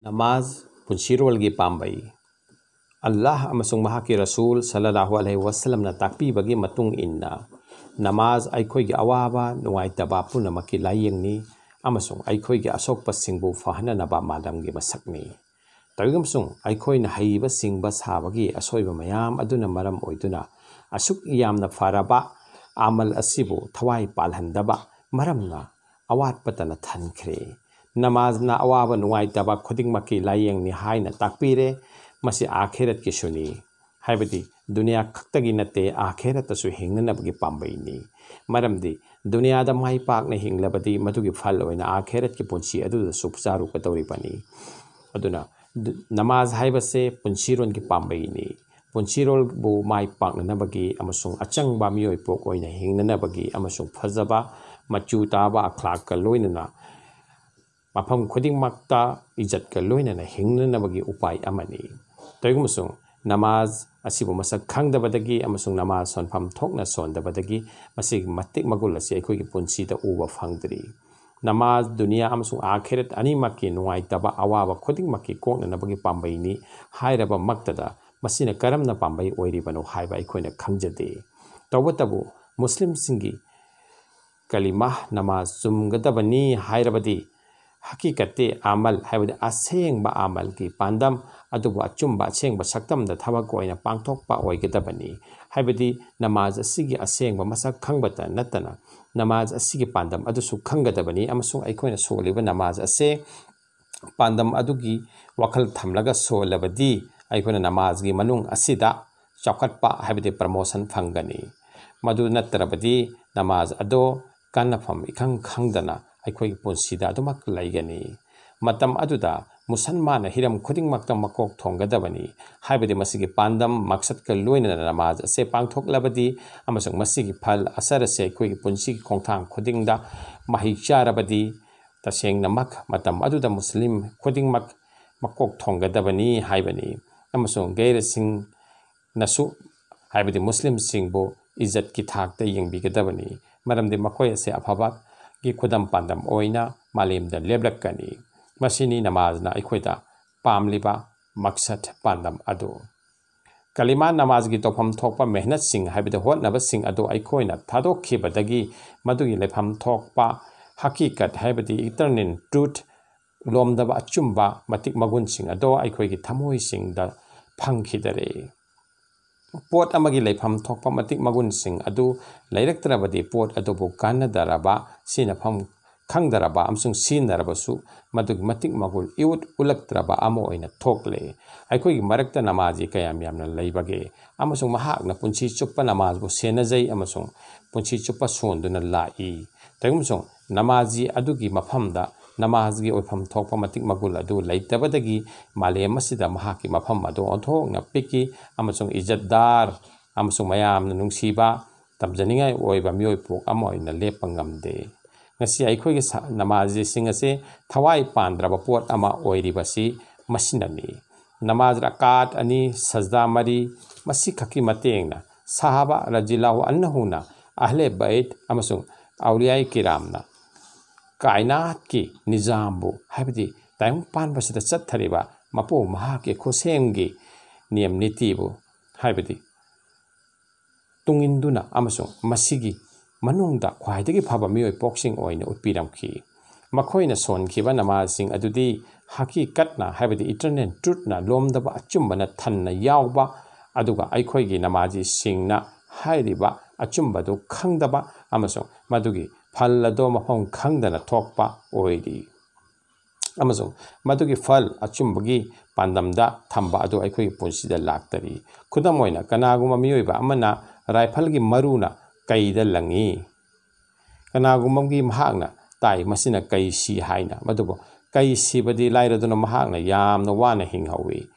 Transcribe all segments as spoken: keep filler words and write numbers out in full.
ꯅꯃꯥꯖ, ꯄꯨꯟꯁꯤꯔꯣꯜꯒꯤ ꯄꯥꯝꯕꯩ꯫ ꯑꯜꯂꯥꯍ ꯑꯃꯁꯨꯡ ꯃꯍꯥꯛꯀꯤ ꯔꯁꯨꯜ ꯁꯜꯂꯜꯂꯥꯍꯨ ꯑꯂꯩꯍꯤ ꯋꯁꯜꯂꯝꯅ ꯇꯥꯛꯄꯤꯕꯒꯤ ꯃꯇꯨꯡ ꯏꯟꯅ, ꯅꯃꯥꯖ ꯑꯩꯈꯣꯏꯒꯤ ꯑꯋꯥꯕ, ꯅꯨꯡꯉꯥꯏꯇꯕ ꯄꯨꯝꯅꯃꯛꯀꯤ ꯂꯥꯏꯌꯦꯡꯅꯤ ꯑꯃꯁꯨꯡ ꯑꯩꯈꯣꯏꯒꯤ ꯑꯁꯣꯛꯄꯁꯤꯡꯕꯨ ꯐꯍꯟꯅꯅꯕ ꯃꯥꯂꯪꯒꯤ ꯃꯁꯛꯅꯤ꯫ ꯇꯧꯏꯒꯨꯝꯁꯨꯡ, ꯑꯩꯈꯣꯏꯅ ꯍꯩꯕ ꯁꯤꯡꯕ ꯁꯥꯕꯒꯤ ꯑꯁꯣꯏꯕ ꯃꯌꯥꯝ ꯑꯗꯨꯅ ꯃꯔꯝ ꯑꯣꯏꯗꯨꯅ, ꯑꯁꯨꯛ ꯌꯥꯝꯅ ꯐꯔꯕ ꯑꯃꯜ ꯑꯁꯤꯕꯨ ꯊꯋꯥꯏ ꯄꯥꯜꯍꯟꯗꯕ ꯃꯔꯝꯅ ꯑꯋꯥꯠꯄꯇꯅ ꯊꯟꯈ꯭ꯔꯦ꯫ ꯅꯃꯥꯖꯅ ꯑꯋꯥꯕ ꯅꯨꯡꯉꯥꯏꯇꯕ ꯈꯨꯗꯤꯡꯃꯛꯀꯤ ꯂꯥꯏꯌꯦꯡꯅꯤ ꯍꯥꯏꯅ ꯇꯥꯛꯄꯤꯔꯦ꯫ ꯃꯁꯤ ꯑꯥꯈꯦꯔꯠꯀꯤꯁꯨꯅꯤ, ꯍꯥꯏꯕꯗꯤ ꯗꯨꯅꯤꯌꯥ ꯈꯛꯇꯒꯤ ꯅꯠꯇꯦ, ꯑꯥꯈꯦꯔꯠꯇꯁꯨ ꯍꯤꯡꯅꯅꯕꯒꯤ ꯄꯥꯝꯕꯩꯅꯤ꯫ ꯃꯔꯝꯗꯤ ꯗꯨꯅꯤꯌꯥꯗ ꯃꯥꯏ ꯄꯥꯛꯅ ꯍꯤꯡꯂꯕꯗꯤ ꯃꯗꯨꯒꯤ ꯐꯜ ꯑꯣꯏꯅ ꯑꯥꯈꯦꯔꯠꯀꯤ ꯄꯨꯟꯁꯤ ꯑꯗꯨꯗꯁꯨ ꯆꯥꯔꯨꯒꯗꯧꯔꯤꯕꯅꯤ꯫ ꯑꯗꯨꯅ ꯗꯨ-, ꯅꯃꯥꯖ ꯍꯥꯏꯕꯁꯦ ꯄꯨꯟꯁꯤꯔꯣꯟꯒꯤ ꯄꯥꯝꯕꯩꯅꯤ꯫ ꯄꯨꯟꯁꯤꯔꯣꯜꯕꯨ ꯃꯥꯏ ꯄꯥꯛꯅꯅꯕꯒꯤ ꯑꯃꯁꯨꯡ ꯑꯆꯪꯕ ꯃꯤꯑꯣꯏ ꯄꯣꯛ ꯑꯣꯏꯅ ꯍꯤꯡꯅꯅꯕꯒꯤ ꯑꯃꯁꯨꯡ ꯐꯖꯕ ꯃꯆꯨ ꯇꯥꯕ ꯑꯈ꯭ꯂꯥꯛꯀ ꯂꯣꯏꯅꯅ ꯃꯐꯝ ꯈꯨꯗꯤꯡꯃꯛꯇ ꯏꯖꯠꯀ ꯂꯣꯏꯅꯅ ꯍꯤꯡꯅꯅꯕꯒꯤ ꯎꯄꯥꯏ ꯑꯃꯅꯤ꯫ ꯇꯧꯏꯒꯨꯝꯕꯁꯨꯡ, ꯅꯃꯥꯖ ꯑꯁꯤꯕꯨ ꯃꯁꯛ ꯈꯪꯗꯕꯗꯒꯤ ꯑꯃꯁꯨꯡ ꯅꯃꯥꯖ ꯁꯣꯟꯐꯝ ꯊꯣꯛꯅ ꯁꯣꯟꯗꯕꯗꯒꯤ ꯃꯁꯤꯒꯤ ꯃꯇꯤꯛ ꯃꯒꯨꯜ ꯑꯁꯤ ꯑꯩꯈꯣꯏꯒꯤ ꯄꯨꯟꯁꯤꯗ ꯎꯕ ꯐꯪꯗ꯭ꯔꯤ꯫ ꯅꯃꯥꯖ ꯗꯨꯅꯤꯌꯥ ꯑꯃꯁꯨꯡ ꯑꯥꯈꯤꯔꯠ ꯑꯅꯤꯃꯛꯀꯤ ꯅꯨꯡꯉꯥꯏꯇꯕ ꯑꯋꯥꯕ ꯈꯨꯗꯤꯡꯃꯛꯀꯤ ꯀꯣꯛꯅꯅꯕꯒꯤ ꯄꯥꯝꯕꯩꯅꯤ ꯍꯥꯏꯔꯕꯃꯛꯇꯗ, ꯃꯁꯤꯅ ꯀꯔꯝꯅ ꯄꯥꯝꯕꯩ ꯑꯣꯏꯔꯤꯕꯅꯣ ꯍꯥꯏꯕ ꯑꯩꯈꯣꯏꯅ ꯈꯪꯖꯗꯦ꯫ ꯇꯧꯕꯇꯕꯨ, ꯃꯨꯁꯂꯤꯝꯁꯤꯡꯒꯤ ꯀꯂꯤꯃꯥ ꯅꯃꯥꯖ ꯆꯨꯝꯒꯗꯕꯅꯤ ꯍꯥꯏꯔꯕꯗꯤ, ꯍꯀꯤꯀꯠꯇꯤ ꯑꯃꯜ, ꯍꯥꯏꯕꯗꯤ ꯑꯁꯦꯡꯕ ꯑꯃꯜꯒꯤ ꯄꯥꯟꯗꯝ ꯑꯗꯨꯕꯨ ꯑꯆꯨꯝꯕ ꯑꯁꯦꯡꯕ ꯁꯛꯇꯝꯗ ꯊꯕꯛ ꯑꯣꯏꯅ ꯄꯥꯡꯊꯣꯛꯄ ꯑꯣꯏꯒꯗꯕꯅꯤ꯫ ꯍꯥꯏꯕꯗꯤ ꯅꯃꯥꯖ ꯑꯁꯤꯒꯤ ꯑꯁꯦꯡꯕ ꯃꯁꯛ ꯈꯪꯕꯇ ꯅꯠꯇꯅ, ꯅꯃꯥꯖ ꯑꯁꯤꯒꯤ ꯄꯥꯟꯗꯝ ꯑꯗꯨꯁꯨ ꯈꯪꯒꯗꯕꯅꯤ ꯑꯃꯁꯨꯡ ꯑꯩꯈꯣꯏꯅ ꯁꯣꯜꯂꯤꯕ ꯅꯃꯥꯖ ꯑꯁꯦ ꯄꯥꯟꯗꯝ ꯑꯗꯨꯒꯤ ꯋꯥꯈꯜ ꯊꯝꯂꯒ ꯁꯣꯜꯂꯕꯗꯤ, ꯑꯩꯈꯣꯏꯅ ꯅꯃꯥꯖꯒꯤ ꯃꯅꯨꯡ ꯑꯁꯤꯗ ꯆꯥꯎꯈꯠꯄ, ꯍꯥꯏꯕꯗꯤ promotion ꯐꯪꯒꯅꯤ꯫ ꯃꯗꯨ ꯅꯠꯇ꯭ꯔꯕꯗꯤ ꯅꯃꯥꯖ ꯑꯗꯣ ꯀꯥꯟꯅꯐꯝ ꯏꯈꯪ ꯈꯪꯗꯅ ꯑꯩꯈꯣꯏꯒꯤ ꯄꯨꯟꯁꯤꯗ ꯑꯗꯨꯃꯛ ꯂꯩꯒꯅꯤ꯫ ꯃꯇꯝ ꯑꯗꯨꯗ ꯃꯨꯁꯜꯃꯥꯟꯅ ꯍꯤꯔꯝ ꯈꯨꯗꯤꯡꯃꯛꯇ ꯃꯀꯣꯛ ꯊꯣꯡꯒꯗꯕꯅꯤ, ꯍꯥꯏꯕꯗꯤ ꯃꯁꯤꯒꯤ ꯄꯥꯟꯗꯝ ꯃꯛꯁꯠꯀ ꯂꯣꯏꯅꯅ ꯅꯃꯥꯖ ꯑꯁꯦ ꯄꯥꯡꯊꯣꯛꯂꯕꯗꯤ ꯑꯃꯁꯨꯡ ꯃꯁꯤꯒꯤ ꯐꯜ ꯑꯁꯔ ꯑꯁꯦ ꯑꯩꯈꯣꯏꯒꯤ ꯄꯨꯟꯁꯤꯒꯤ ꯈꯣꯡꯊꯥꯡ ꯈꯨꯗꯤꯡꯗ ꯃꯍꯩ ꯆꯥꯔꯕꯗꯤ, ꯇꯁꯦꯡꯅꯃꯛ ꯃꯇꯝ ꯑꯗꯨꯗ ꯃꯨꯁꯂꯤꯝ ꯈꯨꯗꯤꯡꯃꯛ ꯃꯀꯣꯛ ꯊꯣꯡꯒꯗꯕꯅꯤ ꯍꯥꯏꯕꯅꯤ꯫ ꯑꯃꯁꯨꯡ ꯒꯩꯔꯁꯤꯡꯅꯁꯨ, ꯍꯥꯏꯕꯗꯤ ꯃꯨꯁꯂꯤꯝꯁꯤꯡꯕꯨ ꯏꯖꯠꯀꯤ ꯊꯥꯛꯇ ꯌꯦꯡꯕꯤꯒꯗꯕꯅꯤ, ꯃꯔꯝꯗꯤ ꯃꯈꯣꯏ ꯑꯁꯤ ꯑꯐꯕꯒꯤ ꯈꯨꯗꯝ ꯄꯥꯟꯗꯝ ꯑꯣꯏꯅ ꯃꯥꯂꯦꯝꯗ ꯂꯦꯞꯂꯛꯀꯅꯤ꯫ ꯃꯁꯤꯅꯤ ꯅꯃꯥꯖꯅ ꯑꯩꯈꯣꯏꯗ ꯄꯥꯝꯂꯤꯕ ꯃꯛꯁꯠ, ꯄꯥꯟꯗꯝ ꯑꯗꯨ꯫ ꯀꯂꯤꯃꯥ ꯅꯃꯥꯖꯒꯤ ꯇꯧꯐꯝ ꯊꯣꯛꯄ ꯃꯦꯍꯅꯠꯁꯤꯡ, ꯍꯥꯏꯕꯗꯤ ꯍꯣꯠꯅꯕꯁꯤꯡ ꯑꯗꯨ ꯑꯩꯈꯣꯏꯅ ꯊꯥꯗꯣꯛꯈꯤꯕꯗꯒꯤ ꯃꯗꯨꯒꯤ ꯂꯩꯐꯝ ꯊꯣꯛꯄ ꯍꯀꯤꯀꯠ, ꯍꯥꯏꯕꯗꯤ eternal truth, ꯂꯣꯝꯗꯕ ꯑꯆꯨꯝꯕ ꯃꯇꯤꯛ ꯃꯒꯨꯟꯁꯤꯡ ꯑꯗꯣ ꯑꯩꯈꯣꯏꯒꯤ ꯊꯃꯣꯏꯁꯤꯡꯗ ꯐꯪꯈꯤꯗꯔꯦ꯫ ꯄꯣꯠ ꯑꯃꯒꯤ ꯂꯩꯐꯝ ꯊꯣꯛꯄ ꯃꯇꯤꯛ ꯃꯒꯨꯟꯁꯤꯡ ꯑꯗꯨ ꯂꯩꯔꯛꯇ꯭ꯔꯕꯗꯤ ꯄꯣꯠ ꯑꯗꯨꯕꯨ ꯀꯥꯟꯅꯗꯔꯕ, ꯁꯤꯖꯤꯟꯅꯐꯝ ꯈꯪꯗꯔꯕ ꯑꯃꯁꯨꯡ ꯁꯤꯖꯤꯟꯅꯔꯕꯁꯨ ꯃꯗꯨꯒꯤ ꯃꯇꯤꯛ ꯃꯒꯨꯟ ꯏꯎꯠ ꯎꯠꯂꯛꯇ꯭ꯔꯕ ꯑꯃ ꯑꯣꯏꯅ ꯊꯣꯛꯂꯦ꯫ ꯑꯩꯈꯣꯏꯒꯤ ꯃꯔꯛꯇ ꯅꯃꯥꯖꯤ ꯀꯌꯥꯝ ꯌꯥꯝꯅ ꯂꯩꯕꯒꯦ? ꯑꯃꯁꯨꯡ ꯃꯍꯥꯛꯅ ꯄꯨꯟꯁꯤ ꯆꯨꯞꯄ ꯅꯃꯥꯖꯕꯨ ꯁꯦꯟꯅꯖꯩ ꯑꯃꯁꯨꯡ ꯄꯨꯟꯁꯤ ꯆꯨꯞꯄ ꯁꯣꯟꯗꯨꯅ ꯂꯥꯛꯏ꯫ ꯇꯧꯏꯒꯨꯝꯁꯨꯡ ꯅꯃꯥꯖꯤ ꯑꯗꯨꯒꯤ ꯃꯐꯝꯗ ꯅꯃꯥꯖꯒꯤ ꯑꯣꯏꯐꯝ ꯊꯣꯛꯄ ꯃꯇꯤꯛ ꯃꯒꯨꯟ ꯑꯗꯨ ꯂꯩꯇꯕꯗꯒꯤ ꯃꯥꯂꯦꯝ ꯑꯁꯤꯗ ꯃꯍꯥꯛꯀꯤ ꯃꯐꯝ ꯑꯗꯨ ꯑꯣꯟꯊꯣꯛꯅ ꯄꯤꯛꯏ ꯑꯃꯁꯨꯡ ꯏꯖꯠꯗꯥꯔ ꯑꯃꯁꯨꯡ ꯃꯌꯥꯝꯅ ꯅꯨꯡꯁꯤꯕ, ꯇꯝꯖꯅꯤꯡꯉꯥꯏ ꯑꯣꯏꯕ ꯃꯤꯑꯣꯏ ꯄꯣꯛ ꯑꯃ ꯑꯣꯏꯅ ꯂꯦꯞꯄ ꯉꯝꯗꯦ꯫ ꯉꯁꯤ ꯑꯩꯈꯣꯏꯒꯤ ꯁ-, ꯅꯃꯥꯖꯤꯁꯤꯡ ꯑꯁꯤ ꯊꯋꯥꯏ ꯄꯥꯟꯗ꯭ꯔꯕ ꯄꯣꯠ ꯑꯃ ꯑꯣꯏꯔꯤꯕꯁꯤ ꯃꯁꯤꯅꯅꯤ꯫ ꯅꯃꯥꯖ ꯔꯀꯥꯠ ꯑꯅꯤ, ꯁꯖꯗꯥ ꯃꯔꯤ, ꯃꯁꯤꯈꯛꯀꯤ ꯃꯇꯦꯡꯅ ꯁꯍꯥꯕꯥ ꯔꯖꯤꯌꯜꯂꯥꯍꯨ ꯑꯟꯍꯨꯅ ꯑꯍꯂꯦ ꯕꯩꯠ ꯑꯃꯁꯨꯡ ꯑꯧꯂꯤꯌꯥꯏ ꯀꯤꯔꯥꯝꯅ ꯀꯥꯏꯅꯥꯠꯀꯤ ꯅꯤꯖꯥꯝꯕꯨ, ꯍꯥꯏꯕꯗꯤ ꯇꯥꯏꯕꯪ ꯄꯥꯟꯕꯁꯤꯗ ꯆꯠꯊꯔꯤꯕ ꯃꯄꯨ ꯃꯍꯥꯛꯀꯤ ꯈꯨꯠꯁꯦꯝꯒꯤ ꯅꯤꯌꯝ ꯅꯤꯇꯤꯕꯨ, ꯍꯥꯏꯕꯗꯤ ꯇꯨꯡꯏꯟꯗꯨꯅ ꯑꯃꯁꯨꯡ ꯃꯁꯤꯒꯤ ꯃꯅꯨꯡꯗ ꯈ꯭ꯋꯥꯏꯗꯒꯤ ꯐꯕ ꯃꯤꯑꯣꯏ ꯄꯣꯛꯁꯤꯡ ꯑꯣꯏꯅ ꯎꯠꯄꯤꯔꯝꯈꯤ꯫ ꯃꯈꯣꯏꯅ ꯁꯣꯟꯈꯤꯕ ꯅꯃꯥꯖꯁꯤꯡ ꯑꯗꯨꯗꯤ ꯍꯀꯤꯀꯠꯅ, ꯍꯥꯏꯕꯗꯤ eternal truthꯅ ꯂꯣꯝꯗꯕ ꯑꯆꯨꯝꯕꯅ ꯊꯟꯅ ꯌꯥꯎꯕ, ꯑꯗꯨꯒ ꯑꯩꯈꯣꯏꯒꯤ ꯅꯃꯥꯖꯤꯁꯤꯡꯅ ꯍꯥꯏꯔꯤꯕ ꯑꯆꯨꯝꯕꯗꯨ ꯈꯪꯗꯕ ꯑꯃꯁꯨꯡ ꯃꯗꯨꯒꯤ ꯐꯜ ꯑꯗꯣ ꯃꯐꯝ ꯈꯪꯗꯅ ꯊꯣꯛꯄ ꯑꯣꯏꯔꯤ꯫ ꯑꯃꯁꯨꯡ ꯃꯗꯨꯒꯤ ꯐꯜ ꯑꯆꯨꯝꯕꯒꯤ ꯄꯥꯟꯗꯝꯗ ꯊꯝꯕ ꯑꯗꯨ ꯑꯩꯈꯣꯏꯒꯤ ꯄꯨꯟꯁꯤꯗ ꯂꯥꯛꯇꯔꯤ꯫ ꯈꯨꯗꯝ ꯑꯣꯏꯅ, ꯀꯅꯥꯒꯨꯝꯕ ꯃꯤꯑꯣꯏꯕ ꯑꯃꯅ ꯔꯥꯏꯐꯜꯒꯤ ꯃꯔꯨꯅ ꯀꯩꯗ ꯂꯪꯉꯤ꯫ ꯀꯅꯥꯒꯨꯝꯕ ꯑꯃꯒꯤ ꯃꯍꯥꯛꯅ ꯇꯥꯏ, ꯃꯁꯤꯅ ꯀꯩ ꯁꯤ ꯍꯥꯏꯅ꯫ ꯃꯗꯨꯕꯨ ꯀꯩ ꯁꯤꯕꯗꯤ ꯂꯥꯏꯔꯗꯨꯅ ꯃꯍꯥꯛꯅ ꯌꯥꯝꯅ ꯋꯥꯅ ꯍꯤꯡꯍꯧꯏ꯫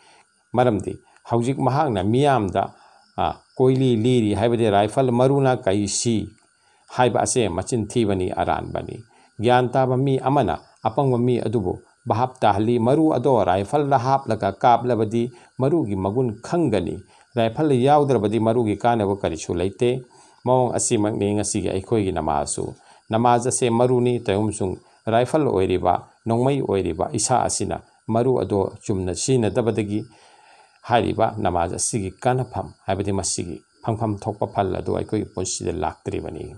ꯃꯔꯝꯗꯤ ꯍꯧꯖꯤꯛ ꯃꯍꯥꯛꯅ ꯃꯤꯌꯥꯝꯗ, ꯑ, ꯀꯣꯏꯂꯤ ꯂꯤꯔꯤ, ꯍꯥꯏꯕꯗꯤ ꯔꯥꯏꯐꯜ ꯃꯔꯨꯅ ꯀꯩ ꯁꯤ ꯍꯥꯏꯕ ꯑꯁꯦ ꯃꯆꯤꯟ ꯊꯤꯕꯅꯤ, ꯑꯔꯥꯟꯕꯅꯤ꯫ ꯒ꯭ꯌꯥꯟ ꯇꯥꯕ ꯃꯤ ꯑꯃꯅ ꯑꯄꯪꯕ ꯃꯤ ꯑꯗꯨꯕꯨ ꯚꯥꯞ ꯇꯥꯍꯜꯂꯤ, ꯃꯔꯨ ꯑꯗꯣ ꯔꯥꯏꯐꯜꯗ ꯍꯥꯞꯂꯒ ꯀꯥꯞꯂꯕꯗꯤ ꯃꯔꯨꯒꯤ ꯃꯒꯨꯟ ꯈꯪꯒꯅꯤ, ꯔꯥꯏꯐꯜ ꯌꯥꯎꯗ꯭ꯔꯕꯗꯤ ꯃꯔꯨꯒꯤ ꯀꯥꯟꯅꯕ ꯀꯔꯤꯁꯨ ꯂꯩꯇꯦ꯫ ꯃꯑꯣꯡ ꯑꯁꯤꯃꯛꯅꯤ ꯉꯁꯤꯒꯤ ꯑꯩꯈꯣꯏꯒꯤ ꯅꯃꯥꯖꯁꯨ꯫ ꯅꯃꯥꯖ ꯑꯁꯦ ꯃꯔꯨꯅꯤ, ꯇꯧꯏꯒꯨꯝꯁꯨꯡ ꯔꯥꯏꯐꯜ ꯑꯣꯏꯔꯤꯕ ꯅꯣꯡꯃꯩ ꯑꯣꯏꯔꯤꯕ ꯏꯁꯥ ꯑꯁꯤꯅ ꯃꯔꯨ ꯑꯗꯣ ꯆꯨꯝꯅ ꯁꯤꯖꯤꯟꯅꯗꯕꯗꯒꯤ ꯍꯥꯏꯔꯤꯕ ꯅꯃꯥꯖ ꯑꯁꯤꯒꯤ ꯀꯥꯟꯅꯐꯝ, ꯍꯥꯏꯕꯗꯤ ꯃꯁꯤꯒꯤ ꯐꯪꯐꯝ ꯊꯣꯛꯄ ꯐꯜ ꯑꯗꯨ ꯑꯩꯈꯣꯏꯒꯤ ꯄꯨꯟꯁꯤꯗ ꯂꯥꯛꯇ꯭ꯔꯤꯕꯅꯤ꯫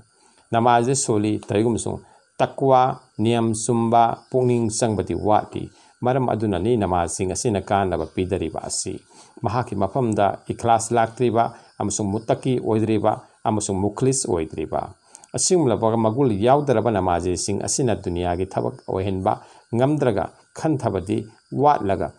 ꯅꯃꯥꯖ ꯁꯣꯜꯂꯤ, ꯇꯧꯏꯒꯨꯝꯕꯁꯨꯡ ꯇꯛꯋꯥ, ꯅꯤꯌꯝ ꯆꯨꯝꯕ, ꯄꯨꯛꯅꯤꯡ ꯆꯪꯕꯗꯤ ꯋꯥꯠꯂꯤ꯫ ꯃꯔꯝ ꯑꯗꯨꯅꯅꯤ ꯅꯃꯥꯖꯁꯤꯡ ꯑꯁꯤꯅ ꯀꯥꯟꯅꯕ ꯄꯤꯗꯔꯤꯕ ꯑꯁꯤ꯫ ꯃꯍꯥꯛꯀꯤ ꯃꯐꯝꯗ ꯏꯈ꯭ꯂꯥꯁ ꯂꯥꯛꯇ꯭ꯔꯤꯕ ꯑꯃꯁꯨꯡ ꯃꯨꯠꯇꯀꯤ ꯑꯣꯏꯗ꯭ꯔꯤꯕ ꯑꯃꯁꯨꯡ ꯃꯨꯈ꯭ꯂꯤꯁ ꯑꯣꯏꯗ꯭ꯔꯤꯕ꯫ ꯑꯁꯤꯒꯨꯝꯂꯕ ꯃꯒꯨꯟ ꯌꯥꯎꯗ꯭ꯔꯕ ꯅꯃꯥꯖꯤꯁꯤꯡ ꯑꯁꯤꯅ ꯗꯨꯅꯤꯌꯥꯒꯤ ꯊꯕꯛ ꯑꯣꯏꯍꯟꯕ ꯉꯝꯗ꯭ꯔꯒ ꯈꯟꯊꯕꯗꯤ ꯋꯥꯠꯂꯒ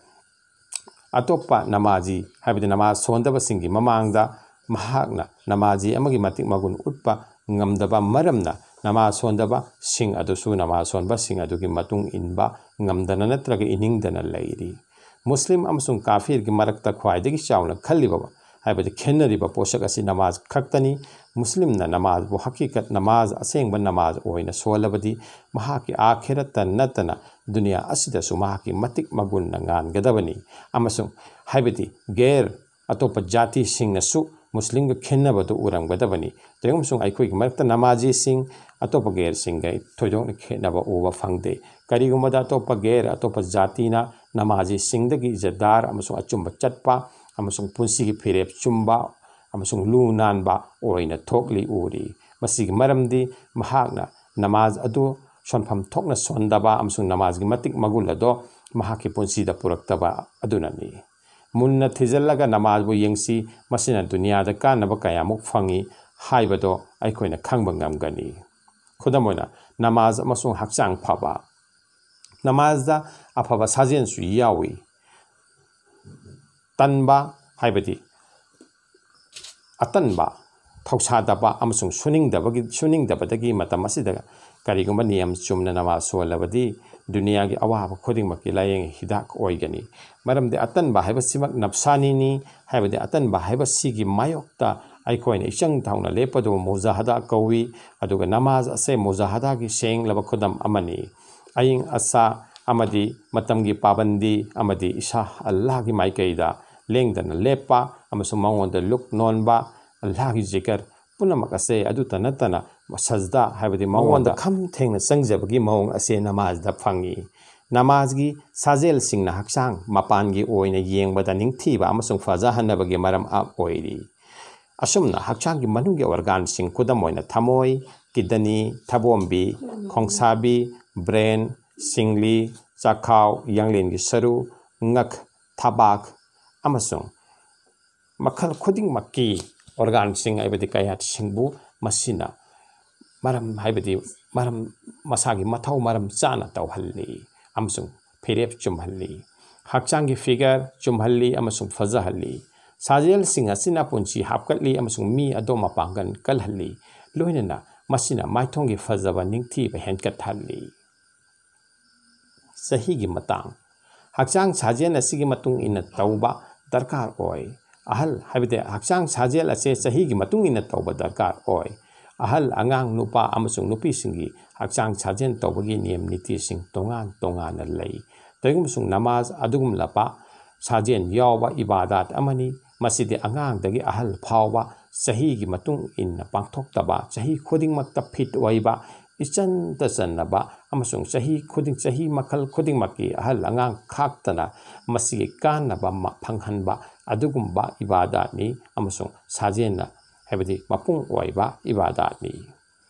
ꯑꯇꯣꯞꯄ ꯅꯃꯥꯖꯤ, ꯍꯥꯏꯕꯗꯤ ꯅꯃꯥꯖ ꯁꯣꯟꯗꯕꯁꯤꯡꯒꯤ ꯃꯃꯥꯡꯗ ꯃꯍꯥꯛꯅ ꯅꯃꯥꯖꯤ ꯑꯃꯒꯤ ꯃꯇꯤꯛ ꯃꯒꯨꯟ ꯎꯠꯄ ꯉꯝꯗꯕ ꯃꯔꯝꯅ ꯅꯃꯥꯖ ꯁꯣꯟꯗꯕꯁꯤꯡ ꯑꯗꯨꯁꯨ ꯅꯃꯥꯖ ꯁꯣꯟꯕꯁꯤꯡ ꯑꯗꯨꯒꯤ ꯃꯇꯨꯡ ꯏꯟꯕ ꯉꯝꯗꯅ ꯅꯠꯇ꯭ꯔꯒ ꯏꯅꯤꯡꯗꯅ ꯂꯩꯔꯤ꯫ ꯃꯨꯁꯂꯤꯝ ꯑꯃꯁꯨꯡ ꯀꯥꯐꯤꯔꯒꯤ ꯃꯔꯛꯇ ꯈ꯭ꯋꯥꯏꯗꯒꯤ ꯆꯥꯎꯅ ꯈꯜꯂꯤꯕ, ꯍꯥꯏꯕꯗꯤ ꯈꯦꯠꯅꯔꯤꯕ ꯄꯣꯠꯁꯛ ꯑꯁꯤ ꯅꯃꯥꯖ ꯈꯛꯇꯅꯤ꯫ ꯃꯨꯁꯂꯤꯝꯅ ꯅꯃꯥꯖꯕꯨ ꯍꯀꯤꯀꯠ ꯅꯃꯥꯖ, ꯑꯁꯦꯡꯕ ꯅꯃꯥꯖ ꯑꯣꯏꯅ ꯁꯣꯜꯂꯕꯗꯤ ꯃꯍꯥꯛꯀꯤ ꯑꯥꯈꯤꯔꯠꯇ ꯅꯠꯇꯅ ꯗꯨꯅꯤꯌꯥ ꯑꯁꯤꯗꯁꯨ ꯃꯍꯥꯛꯀꯤ ꯃꯇꯤꯛ ꯃꯒꯨꯟꯅ ꯉꯥꯟꯒꯗꯕꯅꯤ꯫ ꯑꯃꯁꯨꯡ ꯍꯥꯏꯕꯗꯤ ꯒꯦꯔ, ꯑꯇꯣꯞꯄ ꯖꯥꯇꯤꯁꯤꯡꯅꯁꯨ ꯃꯨꯁꯂꯤꯝꯒ ꯈꯦꯟꯅꯕꯗꯨ ꯎꯔꯝꯒꯗꯕꯅꯤ꯫ ꯇꯧꯏꯒꯨꯝꯕꯁꯨꯡ ꯑꯩꯈꯣꯏꯒꯤ ꯃꯔꯛꯇ ꯅꯃꯥꯖꯤꯁꯤꯡ ꯑꯇꯣꯞꯄ ꯒꯦꯔꯁꯤꯡꯒ ꯊꯣꯏꯗꯣꯛꯅ ꯈꯦꯠꯅꯕ ꯎꯕ ꯐꯪꯗꯦ꯫ ꯀꯔꯤꯒꯨꯝꯕꯗ ꯑꯇꯣꯞꯄ ꯒꯦꯔ, ꯑꯇꯣꯞꯄ ꯖꯥꯇꯤꯅ ꯅꯃꯥꯖꯤꯁꯤꯡꯗꯒꯤ ꯏꯖꯠꯗꯥꯔ ꯑꯃꯁꯨꯡ ꯑꯆꯨꯝꯕ ꯆꯠꯄ ꯑꯃꯁꯨꯡ ꯄꯨꯟꯁꯤꯒꯤ ꯐꯤꯔꯦꯞ ꯆꯨꯝꯕ ꯑꯃꯁꯨꯡ ꯂꯨ ꯅꯥꯟꯕ ꯑꯣꯏꯅ ꯊꯣꯛꯂꯤ ꯎꯔꯤ꯫ ꯃꯁꯤꯒꯤ ꯃꯔꯝꯗꯤ ꯃꯍꯥꯛꯅ ꯅꯃꯥꯖ ꯑꯗꯨ ꯁꯣꯟꯐꯝ ꯊꯣꯛꯅ ꯁꯣꯟꯗꯕ ꯑꯃꯁꯨꯡ ꯅꯃꯥꯖꯒꯤ ꯃꯇꯤꯛ ꯃꯒꯨꯟ ꯑꯗꯣ ꯃꯍꯥꯛꯀꯤ ꯄꯨꯟꯁꯤꯗ ꯄꯨꯔꯛꯇꯕ ꯑꯗꯨꯅꯅꯤ꯫ ꯃꯨꯟꯅ ꯊꯤꯖꯤꯜꯂꯒ ꯅꯃꯥꯖꯕꯨ ꯌꯦꯡꯁꯤ, ꯃꯁꯤꯅ ꯗꯨꯅꯤꯌꯥꯗ ꯀꯥꯟꯅꯕ ꯀꯌꯥꯃꯨꯛ ꯐꯪꯏ ꯍꯥꯏꯕꯗꯣ ꯑꯩꯈꯣꯏꯅ ꯈꯪꯕ ꯉꯝꯒꯅꯤ꯫ ꯈꯨꯗꯝ ꯑꯣꯏꯅ, ꯅꯃꯥꯖ ꯑꯃꯁꯨꯡ ꯍꯛꯆꯥꯡ ꯐꯕ꯫ ꯅꯃꯥꯖꯗ ꯑꯐꯕ ꯁꯥꯖꯦꯜꯁꯨ ꯌꯥꯎꯏ꯫ ꯇꯟꯕ ꯍꯥꯏꯕꯗꯤ ꯑꯇꯟꯕ, ꯊꯧꯁꯥꯗꯕ ꯑꯃꯁꯨꯡ ꯁꯨꯅꯤꯡꯗꯕꯒꯤ, ꯁꯨꯅꯤꯡꯗꯕꯗꯒꯤ ꯃꯇꯝ ꯑꯁꯤꯗ ꯀꯔꯤꯒꯨꯝꯕ ꯅꯤꯌꯝ ꯆꯨꯝꯅ ꯅꯃꯥꯖ ꯁꯣꯜꯂꯕꯗꯤ ꯗꯨꯅꯤꯌꯥꯒꯤ ꯑꯋꯥꯕ ꯈꯨꯗꯤꯡꯃꯛꯀꯤ ꯂꯥꯏꯌꯦꯡ ꯍꯤꯗꯥꯛ ꯑꯣꯏꯒꯅꯤ꯫ ꯃꯔꯝꯗꯤ ꯑꯇꯟꯕ ꯍꯥꯏꯕꯁꯤꯃꯛ ꯅꯞꯁꯥꯅꯤꯅꯤ, ꯍꯥꯏꯕꯗꯤ ꯑꯇꯟꯕ ꯍꯥꯏꯕꯁꯤꯒꯤ ꯃꯥꯌꯣꯛꯇ ꯑꯩꯈꯣꯏꯅ ꯏꯆꯪ ꯊꯧꯅ ꯂꯦꯞꯄꯗꯨꯕꯨ ꯃꯨꯖꯥꯍꯗꯥ ꯀꯧꯏ꯫ ꯑꯗꯨꯒ ꯅꯃꯥꯖ ꯑꯁꯦ ꯃꯨꯖꯥꯍꯗꯥꯒꯤ ꯁꯦꯡꯂꯕ ꯈꯨꯗꯝ ꯑꯃꯅꯤ꯫ ꯑꯏꯪ ꯑꯁꯥ ꯑꯃꯗꯤ ꯃꯇꯝꯒꯤ ꯄꯥꯕꯟꯗꯤ ꯑꯃꯗꯤ ꯏꯁꯥ ꯑꯜꯂꯥꯍꯒꯤ ꯃꯥꯏꯀꯩꯗ ꯂꯦꯡꯗꯅ ꯂꯦꯞꯄ ꯑꯃꯁꯨꯡ ꯃꯉꯣꯟꯗ ꯂꯨꯛ ꯅꯣꯟꯕ, ꯑꯜꯂꯥꯍꯒꯤ ꯖꯤꯀꯔ ꯄꯨꯝꯅꯃꯛ ꯑꯁꯦ ꯑꯗꯨꯇ ꯅꯠꯇꯅ ꯁꯖꯗꯥ ꯍꯥꯏꯕꯗꯤ ꯃꯉꯣꯟꯗ ꯈꯝ ꯊꯦꯡꯅ ꯆꯪꯖꯕꯒꯤ ꯃꯑꯣꯡ ꯑꯁꯦ ꯅꯃꯥꯖꯗ ꯐꯪꯏ꯫ ꯅꯃꯥꯖꯒꯤ ꯁꯥꯖꯦꯜꯁꯤꯡꯅ ꯍꯛꯆꯥꯡ ꯃꯄꯥꯟꯒꯤ ꯑꯣꯏꯅ ꯌꯦꯡꯕꯗ ꯅꯤꯡꯊꯤꯕ ꯑꯃꯁꯨꯡ ꯐꯖꯍꯟꯅꯕꯒꯤ ꯃꯔꯝ ꯑꯃ ꯑꯣꯏꯔꯤ꯫ ꯑꯁꯨꯝꯅ ꯍꯛꯆꯥꯡꯒꯤ ꯃꯅꯨꯡꯒꯤ ꯑꯣꯔꯒꯥꯟꯁꯤꯡ, ꯈꯨꯗꯝ ꯑꯣꯏꯅ ꯊꯃꯣꯏ, ꯀꯤꯗꯅꯤ, ꯊꯕꯣꯝꯕꯤ, ꯈꯣꯡꯁꯥꯕꯤ, ꯕ꯭ꯔꯦꯟ, ꯁꯤꯡꯂꯤ, ꯆꯥꯛꯈꯥꯎ, ꯌꯥꯡꯂꯦꯟꯒꯤ ꯁꯔꯨ, ꯉꯛ, ꯊꯕꯥꯛ ꯑꯃꯁꯨꯡ ꯃꯈꯜ ꯈꯨꯗꯤꯡꯃꯛꯀꯤ ꯑꯣꯔꯒꯥꯟꯁꯤꯡ, ꯍꯥꯏꯕꯗꯤ ꯀꯌꯥꯠꯁꯤꯡꯕꯨ ꯃꯁꯤꯅ ꯃꯔꯝ, ꯍꯥꯏꯕꯗꯤ ꯃꯔꯝ, ꯃꯁꯥꯒꯤ ꯃꯊꯧ ꯃꯔꯝ ꯆꯥꯅ ꯇꯧꯍꯜꯂꯤ ꯑꯃꯁꯨꯡ ꯐꯤꯔꯦꯞ ꯆꯨꯝꯍꯜꯂꯤ꯫ ꯍꯛꯆꯥꯡꯒꯤ ꯐꯤꯒꯔ ꯆꯨꯝꯍꯜꯂꯤ ꯑꯃꯁꯨꯡ ꯐꯖꯍꯜꯂꯤ꯫ ꯁꯥꯖꯦꯜꯁꯤꯡ ꯑꯁꯤꯅ ꯄꯨꯟꯁꯤ ꯍꯥꯞꯀꯠꯂꯤ ꯑꯃꯁꯨꯡ ꯃꯤ ꯑꯗꯣ ꯃꯄꯥꯡꯒꯜ ꯀꯜꯍꯜꯂꯤ, ꯂꯣꯏꯅꯅ ꯃꯁꯤꯅ ꯃꯥꯏꯊꯣꯡꯒꯤ ꯐꯖꯕ ꯅꯤꯡꯊꯤꯕ ꯍꯦꯟꯒꯠꯍꯜꯂꯤ꯫ ꯆꯍꯤꯒꯤ ꯃꯇꯥꯡ꯫ ꯍꯛꯆꯥꯡ ꯁꯥꯖꯦꯜ ꯑꯁꯤꯒꯤ ꯃꯇꯨꯡ ꯏꯟꯅ ꯇꯧꯕ ꯗꯔꯀꯥꯔ ꯑꯣꯏ꯫ ꯑꯍꯜ, ꯍꯥꯏꯕꯗꯤ ꯍꯛꯆꯥꯡ ꯁꯥꯖꯦꯜ ꯑꯁꯦ ꯆꯍꯤꯒꯤ ꯃꯇꯨꯡ ꯏꯟꯅ ꯇꯧꯕ ꯗꯔꯀꯥꯔ ꯑꯣꯏ꯫ ꯑꯍꯜ, ꯑꯉꯥꯡ, ꯅꯨꯄꯥ ꯑꯃꯁꯨꯡ ꯅꯨꯄꯤꯁꯤꯡꯒꯤ ꯍꯛꯆꯥꯡ ꯁꯥꯖꯦꯜ ꯇꯧꯕꯒꯤ ꯅꯤꯌꯝ ꯅꯤꯇꯤꯁꯤꯡ ꯇꯣꯉꯥꯟ ꯇꯣꯉꯥꯟꯅ ꯂꯩ꯫ ꯀꯔꯤꯒꯨꯝꯕꯁꯨꯡ ꯅꯃꯥꯖ ꯑꯗꯨꯒꯨꯝꯂꯕ ꯁꯥꯖꯦꯜ ꯌꯥꯎꯕ ꯏꯕꯥꯗꯥꯠ ꯑꯃꯅꯤ꯫ ꯃꯁꯤꯗꯤ ꯑꯉꯥꯡꯗꯒꯤ ꯑꯍꯜ ꯐꯥꯎꯕ ꯆꯍꯤꯒꯤ ꯃꯇꯨꯡ ꯏꯟꯅ ꯄꯥꯡꯊꯣꯛꯇꯕ, ꯆꯍꯤ ꯈꯨꯗꯤꯡꯃꯛꯇ ꯐꯤꯠ ꯑꯣꯏꯕ, ꯏꯆꯟꯇ ꯆꯟꯅꯕ ꯑꯃꯁꯨꯡ ꯆꯍꯤ ꯈꯨꯗꯤꯡ, ꯆꯍꯤ ꯃꯈꯜ ꯈꯨꯗꯤꯡꯃꯛꯀꯤ ꯑꯍꯜ ꯑꯉꯥꯡ ꯈꯥꯛꯇꯅ ꯃꯁꯤꯒꯤ ꯀꯥꯟꯅꯕ ꯃ-, ꯐꯪꯍꯟꯕ ꯑꯗꯨꯒꯨꯝꯕ ꯏꯕꯥꯗꯥꯠꯅꯤ ꯑꯃꯁꯨꯡ ꯁꯥꯖꯦꯟꯅ, ꯍꯥꯏꯕꯗꯤ ꯃꯄꯨꯡ ꯑꯣꯏꯕ ꯏꯕꯥꯗꯥꯠꯅꯤ꯫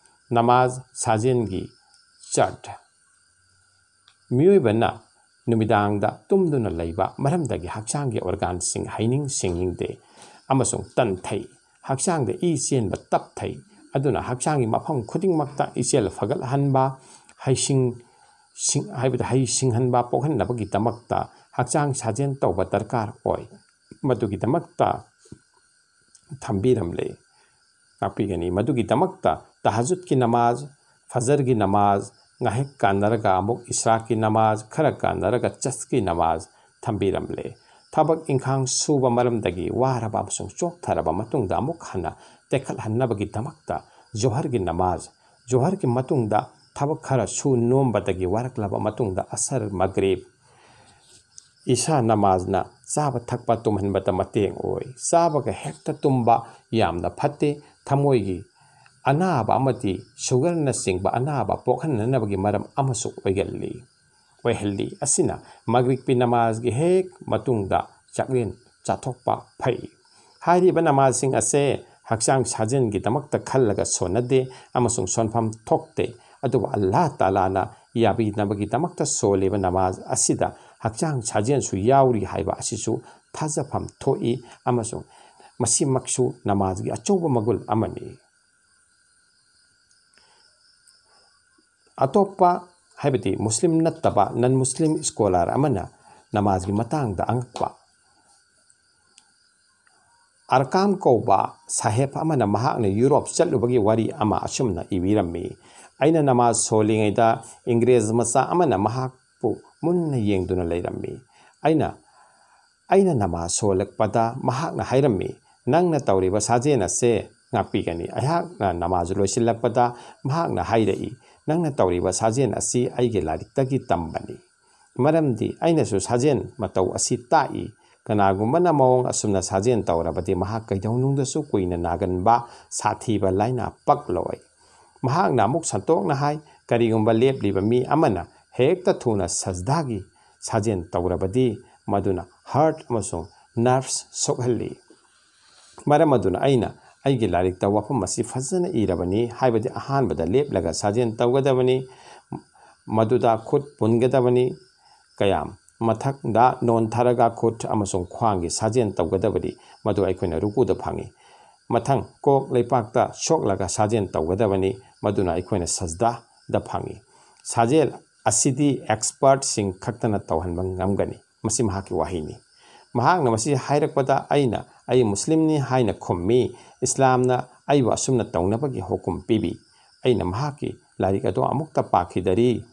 ꯅꯃꯥꯖ ꯁꯥꯖꯦꯟꯒꯤ ꯆꯥꯔꯠ꯫ ꯃꯤꯑꯣꯏꯕꯅ ꯅꯨꯃꯤꯗꯥꯡꯗ ꯇꯨꯝꯗꯨꯅ ꯂꯩꯕ ꯃꯔꯝꯗꯒꯤ ꯍꯛꯆꯥꯡꯒꯤ ꯑꯣꯔꯒꯥꯟꯁꯤꯡ ꯍꯩꯅꯤꯡ ꯁꯤꯡꯅꯤꯡꯗꯦ ꯑꯃꯁꯨꯡ ꯇꯟꯊꯩ꯫ ꯍꯛꯆꯥꯡꯗ ꯏ ꯆꯦꯟꯕ ꯇꯞꯊꯩ꯫ ꯑꯗꯨꯅ ꯍꯛꯆꯥꯡꯒꯤ ꯃꯐꯝ ꯈꯨꯗꯤꯡꯃꯛꯇ ꯏꯆꯦꯜ ꯐꯒꯠꯍꯟꯕ, ꯍꯩꯁꯤꯡ-, ꯁꯤꯡ-, ꯍꯥꯏꯕꯗꯤ ꯍꯩ ꯁꯤꯡꯍꯟꯕ ꯄꯣꯛꯍꯟꯅꯕꯒꯤꯗꯃꯛꯇ ꯍꯛꯆꯥꯡ ꯁꯥꯖꯦꯜ ꯇꯧꯕ ꯗꯔꯀꯥꯔ ꯑꯣꯏ꯫ ꯃꯗꯨꯒꯤꯗꯃꯛꯇ ꯊꯝꯕꯤꯔꯝꯂꯦ꯫ ꯇꯥꯛꯄꯤꯒꯅꯤ꯫ ꯃꯗꯨꯒꯤꯗꯃꯛꯇ ꯇꯍꯖꯨꯗꯀꯤ ꯅꯃꯥꯖ, ꯐꯖꯔꯒꯤ ꯅꯃꯥꯖ, ꯉꯥꯏꯍꯥꯛ ꯀꯥꯟꯅꯔꯒ ꯑꯃꯨꯛ ꯏꯁ꯭ꯔꯥꯛꯀꯤ ꯅꯃꯥꯖ, ꯈꯔ ꯀꯥꯟꯅꯔꯒ ꯆꯁꯀꯤ ꯅꯃꯥꯖ ꯊꯝꯕꯤꯔꯝꯂꯦ꯫ ꯊꯕꯛ ꯏꯪꯈꯥꯡ ꯁꯨꯕ ꯃꯔꯝꯗꯒꯤ ꯋꯥꯔꯕ ꯑꯃꯁꯨꯡ ꯆꯣꯛꯊꯔꯕ ꯃꯇꯨꯡꯗ ꯑꯃꯨꯛ ꯍꯟꯅ ꯇꯦꯛꯈꯠꯍꯟꯅꯕꯒꯤꯗꯃꯛꯇ ꯖꯣꯍꯔꯒꯤ ꯅꯃꯥꯖ, ꯖꯣꯍꯔꯒꯤ ꯃꯇꯨꯡꯗ ꯊꯕꯛ ꯈꯔ ꯁꯨ ꯅꯣꯝꯕꯗꯒꯤ ꯋꯥꯔꯛꯂꯕ ꯃꯇꯨꯡꯗ ꯑꯁꯔ, ꯃꯒ꯭ꯔꯤꯕ, ꯏꯁꯥ ꯅꯃꯥꯖꯅ ꯆꯥꯕ ꯊꯛꯄ ꯇꯨꯝꯍꯟꯕꯗ ꯃꯇꯦꯡ ꯑꯣꯏ꯫ ꯆꯥꯕꯒ ꯍꯦꯛꯇ ꯇꯨꯝꯕ ꯌꯥꯝꯅ ꯐꯠꯇꯦ꯫ ꯊꯃꯣꯏꯒꯤ ꯑꯅꯥꯕ ꯑꯃꯗꯤ ꯁꯨꯒꯔꯅꯆꯤꯡꯕ ꯑꯅꯥꯕ ꯄꯣꯛꯍꯟꯅꯅꯕꯒꯤ ꯃꯔꯝ ꯑꯃꯁꯨ ꯑꯣꯏꯒꯜꯂꯤ꯫ ꯑꯣꯏꯍꯜꯂꯤ꯫ ꯑꯁꯤꯅ ꯃꯒ꯭ꯔꯤꯕꯀꯤ ꯅꯃꯥꯖꯒꯤ ꯍꯦꯛ ꯃꯇꯨꯡꯗ ꯆꯥꯛꯂꯦꯟ ꯆꯥꯊꯣꯛꯄ ꯐꯩ꯫ ꯍꯥꯏꯔꯤꯕ ꯅꯃꯥꯖꯁꯤꯡ ꯑꯁꯦ ꯍꯛꯆꯥꯡ ꯁꯥꯖꯦꯜꯒꯤꯗꯃꯛꯇ ꯈꯜꯂꯒ ꯁꯣꯟꯅꯗꯦ ꯑꯃꯁꯨꯡ ꯁꯣꯟꯐꯝ ꯊꯣꯛꯇꯦ꯫ ꯑꯗꯨꯕꯨ ꯑꯜꯂꯥꯍ ꯇꯥꯂꯥꯅ ꯌꯥꯕꯤꯅꯕꯒꯤꯗꯃꯛꯇ ꯁꯣꯜꯂꯤꯕ ꯅꯃꯥꯖ ꯑꯁꯤꯗ ꯍꯛꯆꯥꯡ ꯁꯥꯖꯦꯜꯁꯨ ꯌꯥꯎꯔꯤ ꯍꯥꯏꯕ ꯑꯁꯤꯁꯨ ꯊꯥꯖꯐꯝ ꯊꯣꯛꯏ ꯑꯃꯁꯨꯡ ꯃꯁꯤꯃꯛꯁꯨ ꯅꯃꯥꯖꯒꯤ ꯑꯆꯧꯕ ꯃꯒꯨꯟ ꯑꯃꯅꯤ꯫ ꯑꯇꯣꯞꯄ, ꯍꯥꯏꯕꯗꯤ ꯃꯨꯁꯂꯤꯝ ꯅꯠꯇꯕ non Muslim scholar ꯑꯃꯅ ꯅꯃꯥꯖꯒꯤ ꯃꯇꯥꯡꯗ ꯑꯉꯛꯄ ꯑꯔꯀꯥꯝ ꯀꯧꯕ ꯁꯥꯍꯦꯕ ꯑꯃꯅ ꯃꯍꯥꯛꯅ ꯌꯨꯔꯣꯞ ꯆꯠꯂꯨꯕꯒꯤ ꯋꯥꯔꯤ ꯑꯃ ꯑꯁꯨꯝꯅ ꯏꯕꯤꯔꯝꯃꯤ꯫ ꯑꯩꯅ ꯅꯃꯥꯖ ꯁꯣꯜꯂꯤꯉꯩꯗ ꯏꯪꯒ꯭ꯔꯦꯖ ꯃꯆꯥ ꯑꯃꯅ ꯃꯍꯥꯛꯄꯨ ꯃꯨꯟꯅ ꯌꯦꯡꯗꯨꯅ ꯂꯩꯔꯝꯃꯤ꯫ ꯑꯩꯅ ꯑꯩꯅ ꯅꯃꯥꯖ ꯁꯣꯜꯂꯛꯄꯗ ꯃꯍꯥꯛꯅ ꯍꯥꯏꯔꯝꯃꯤ, "ꯅꯪꯅ ꯇꯧꯔꯤꯕ ꯁꯥꯖꯦꯜ ꯑꯁꯦ ꯉꯥꯛꯄꯤꯒꯅꯤ꯫" ꯑꯩꯍꯥꯛꯅ ꯅꯃꯥꯖ ꯂꯣꯏꯁꯤꯜꯂꯛꯄꯗ ꯃꯍꯥꯛꯅ ꯍꯥꯏꯔꯛꯏ, "ꯅꯪꯅ ꯇꯧꯔꯤꯕ ꯁꯥꯖꯦꯜ ꯑꯁꯤ ꯑꯩꯒꯤ ꯂꯥꯏꯔꯤꯛꯇꯒꯤ ꯇꯝꯕꯅꯤ꯫ ꯃꯔꯝꯗꯤ ꯑꯩꯅꯁꯨ ꯁꯥꯖꯦꯜ ꯃꯇꯧ ꯑꯁꯤ ꯇꯥꯛꯏ꯫ ꯀꯅꯥꯒꯨꯝꯕꯅ ꯃꯑꯣꯡ ꯑꯁꯨꯝꯅ ꯁꯥꯖꯦꯜ ꯇꯧꯔꯕꯗꯤ ꯃꯍꯥꯛ ꯀꯩꯗꯧꯅꯨꯡꯗꯁꯨ ꯀꯨꯏꯅ ꯅꯥꯒꯟꯕ ꯁꯥꯊꯤꯕ ꯂꯥꯏꯅꯥ ꯄꯛꯂꯣꯏ꯫" ꯃꯍꯥꯛꯅ ꯑꯃꯨꯛ ꯁꯟꯇꯣꯛꯅ ꯍꯥꯏ, "ꯀꯔꯤꯒꯨꯝꯕ ꯂꯦꯞꯂꯤꯕ ꯃꯤ ꯑꯃꯅ ꯍꯦꯛꯇ ꯊꯨꯅ ꯁꯖꯗꯥꯒꯤ ꯁꯥꯖꯦꯜ ꯇꯧꯔꯕꯗꯤ ꯃꯗꯨꯅ heart ꯑꯃꯁꯨꯡ nerves ꯁꯣꯛꯍꯜꯂꯤ꯫" ꯃꯔꯝ ꯑꯗꯨꯅ ꯑꯩꯅ ꯑꯩꯒꯤ ꯂꯥꯏꯔꯤꯛꯇ ꯋꯥꯐꯝ ꯑꯁꯤ ꯐꯖꯅ ꯏꯔꯕꯅꯤ, ꯍꯥꯏꯕꯗꯤ ꯑꯍꯥꯟꯕꯗ ꯂꯦꯞꯂꯒ ꯁꯥꯖꯦꯜ ꯇꯧꯒꯗꯕꯅꯤ, ꯃꯗꯨꯗ ꯈꯨꯠ ꯄꯨꯟꯒꯗꯕꯅꯤ, ꯀꯌꯥꯝ ꯃꯊꯛꯗ ꯅꯣꯟꯊꯔꯒ ꯈꯨꯠ ꯑꯃꯁꯨꯡ ꯈ꯭ꯋꯥꯡꯒꯤ ꯁꯥꯖꯦꯜ ꯇꯧꯒꯗꯕꯅꯤ, ꯃꯗꯨ ꯑꯩꯈꯣꯏꯅ ꯔꯨꯀꯨꯗ ꯐꯪꯏ꯫ ꯃꯊꯪ, ꯀꯣꯛ ꯂꯩꯄꯥꯛꯇ ꯁꯣꯛꯂꯒ ꯁꯥꯖꯦꯜ ꯇꯧꯒꯗꯕꯅꯤ, ꯃꯗꯨꯅ ꯑꯩꯈꯣꯏꯅ ꯁꯖꯗꯥꯗ ꯐꯪꯏ꯫ ꯁꯥꯖꯦꯜ ꯑꯁꯤꯗꯤ expertꯁꯤꯡ ꯈꯛꯇꯅ ꯇꯧꯍꯟꯕ ꯉꯝꯒꯅꯤ꯫ ꯃꯁꯤ ꯃꯍꯥꯛꯀꯤ ꯋꯥꯍꯩꯅꯤ꯫ ꯃꯍꯥꯛꯅ ꯃꯁꯤ ꯍꯥꯏꯔꯛꯄꯗ ꯑꯩꯅ, "ꯑꯩ ꯃꯨꯁꯂꯤꯝꯅꯤ" ꯍꯥꯏꯅ ꯈꯨꯝꯃꯤ꯫ ꯏꯁꯂꯥꯝꯅ ꯑꯩꯕꯨ ꯑꯁꯨꯝꯅ ꯇꯧꯅꯕꯒꯤ ꯍꯨꯀꯨꯝ ꯄꯤꯕꯤ꯫ ꯑꯩꯅ ꯃꯍꯥꯛꯀꯤ ꯂꯥꯏꯔꯤꯛ ꯑꯗꯨ ꯑꯃꯨꯛꯇ ꯄꯥꯈꯤꯗꯔꯤ꯫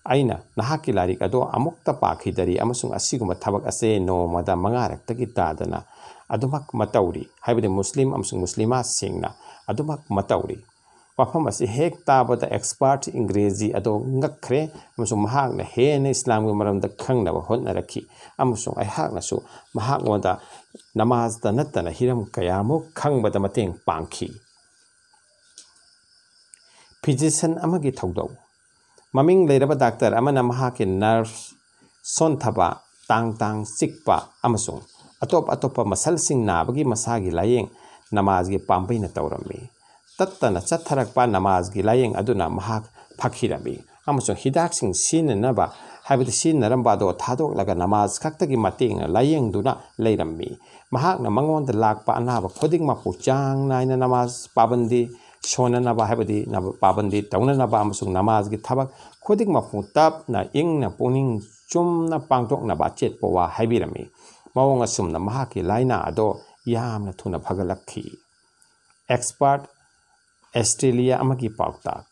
ꯑꯩꯅ ꯅꯍꯥꯛꯀꯤ ꯂꯥꯏꯔꯤꯛ ꯑꯗꯨ ꯑꯃꯨꯛꯇ ꯄꯥꯈꯤꯗꯔꯤ ꯑꯃꯁꯨꯡ ꯑꯁꯤꯒꯨꯝꯕ ꯊꯕꯛ ꯑꯁꯦ ꯅꯣꯡꯃꯗ ꯃꯉꯥꯔꯛꯇꯒꯤ ꯇꯥꯗꯅ ꯑꯗꯨꯃꯛ ꯃꯇꯧꯔꯤ, ꯍꯥꯏꯕꯗꯤ ꯃꯨꯁꯂꯤꯝ ꯑꯃꯁꯨꯡ ꯃꯨꯁꯂꯤꯃꯥꯁꯤꯡꯅ ꯑꯗꯨꯃꯛ ꯃꯇꯧꯔꯤ꯫ ꯋꯥꯐꯝ ꯑꯁꯤ ꯍꯦꯛ ꯇꯥꯕꯗ expert ꯏꯪꯒ꯭ꯔꯦꯖꯤ ꯑꯗꯨ ꯉꯛꯈ꯭ꯔꯦ ꯑꯃꯁꯨꯡ ꯃꯍꯥꯛꯅ ꯍꯦꯟꯅ ꯏꯁꯂꯥꯝꯒꯤ ꯃꯔꯝꯗ ꯈꯪꯅꯕ ꯍꯣꯠꯅꯔꯛꯈꯤ, ꯑꯃꯁꯨꯡ ꯑꯩꯍꯥꯛꯅꯁꯨ ꯃꯍꯥꯛꯉꯣꯟꯗ ꯅꯃꯥꯖꯇ ꯅꯠꯇꯅ ꯍꯤꯔꯝ ꯀꯌꯥꯃꯨꯛ ꯈꯪꯕꯗ ꯃꯇꯦꯡ ꯄꯥꯡꯈꯤ꯫ Physician ꯑꯃꯒꯤ ꯊꯧꯗꯧ꯫ ꯃꯃꯤꯡ ꯂꯩꯔꯕ ꯗꯥꯛꯇꯔ ꯑꯃꯅ ꯃꯍꯥꯛꯀꯤ ꯅꯔꯚ ꯁꯣꯟꯊꯕ, ꯇꯥꯡ ꯇꯥꯡ ꯆꯤꯛꯄ ꯑꯃꯁꯨꯡ ꯑꯇꯣꯞ ꯑꯇꯣꯞꯄ ꯃꯁꯜꯁꯤꯡ ꯅꯥꯕꯒꯤ ꯃꯁꯥꯒꯤ ꯂꯥꯏꯌꯦꯡ ꯅꯃꯥꯖꯒꯤ ꯄꯥꯝꯕꯩꯅ ꯇꯧꯔꯝꯃꯤ꯫ ꯇꯠꯇꯅ ꯆꯠꯊꯔꯛꯄ ꯅꯃꯥꯖꯒꯤ ꯂꯥꯏꯌꯦꯡ ꯑꯗꯨꯅ ꯃꯍꯥꯛ ꯐꯈꯤꯔꯝꯃꯤ ꯑꯃꯁꯨꯡ ꯍꯤꯗꯥꯛꯁꯤꯡ ꯁꯤꯖꯤꯟꯅꯅꯕ, ꯍꯥꯏꯕꯗꯤ ꯁꯤꯖꯤꯟꯅꯔꯝꯕ ꯑꯗꯨ ꯊꯥꯗꯣꯛꯂꯒ ꯅꯃꯥꯖ ꯈꯛꯇꯒꯤ ꯃꯇꯦꯡꯅ ꯂꯥꯏꯌꯦꯡꯗꯨꯅ ꯂꯩꯔꯝꯃꯤ꯫ ꯃꯍꯥꯛꯅ ꯃꯉꯣꯟꯗ ꯂꯥꯛꯄ ꯑꯅꯥꯕ ꯈꯨꯗꯤꯡꯃꯛꯄꯨ ꯆꯥꯡ ꯅꯥꯏꯅ ꯅꯃꯥꯖ ꯄꯥꯕꯟꯗꯤ ꯁꯣꯟꯅꯅꯕ, ꯍꯥꯏꯕꯗꯤ ꯅꯃ-, ꯄꯥꯕꯟꯗꯤ ꯇꯧꯅꯅꯕ ꯑꯃꯁꯨꯡ ꯅꯃꯥꯖꯒꯤ ꯊꯕꯛ ꯈꯨꯗꯤꯡꯃꯛꯄꯨ ꯇꯞꯅ ꯏꯪꯅ ꯄꯨꯛꯅꯤꯡ ꯆꯨꯝꯅ ꯄꯥꯡꯊꯣꯛꯅꯕ ꯑꯆꯦꯠꯄ ꯋꯥ ꯍꯥꯏꯕꯤꯔꯝꯃꯤ꯫ ꯃꯑꯣꯡ ꯑꯁꯨꯝꯅ ꯃꯍꯥꯛꯀꯤ ꯂꯥꯏꯅꯥ ꯑꯗꯣ ꯌꯥꯝꯅ ꯊꯨꯅ ꯐꯒꯠꯂꯛꯈꯤ꯫ ꯑꯦꯛꯁꯄꯥꯔꯠ ꯑꯦꯁꯇ꯭ꯔꯦꯂꯤꯌꯥ ꯑꯃꯒꯤ ꯄꯥꯎꯇꯥꯛ꯫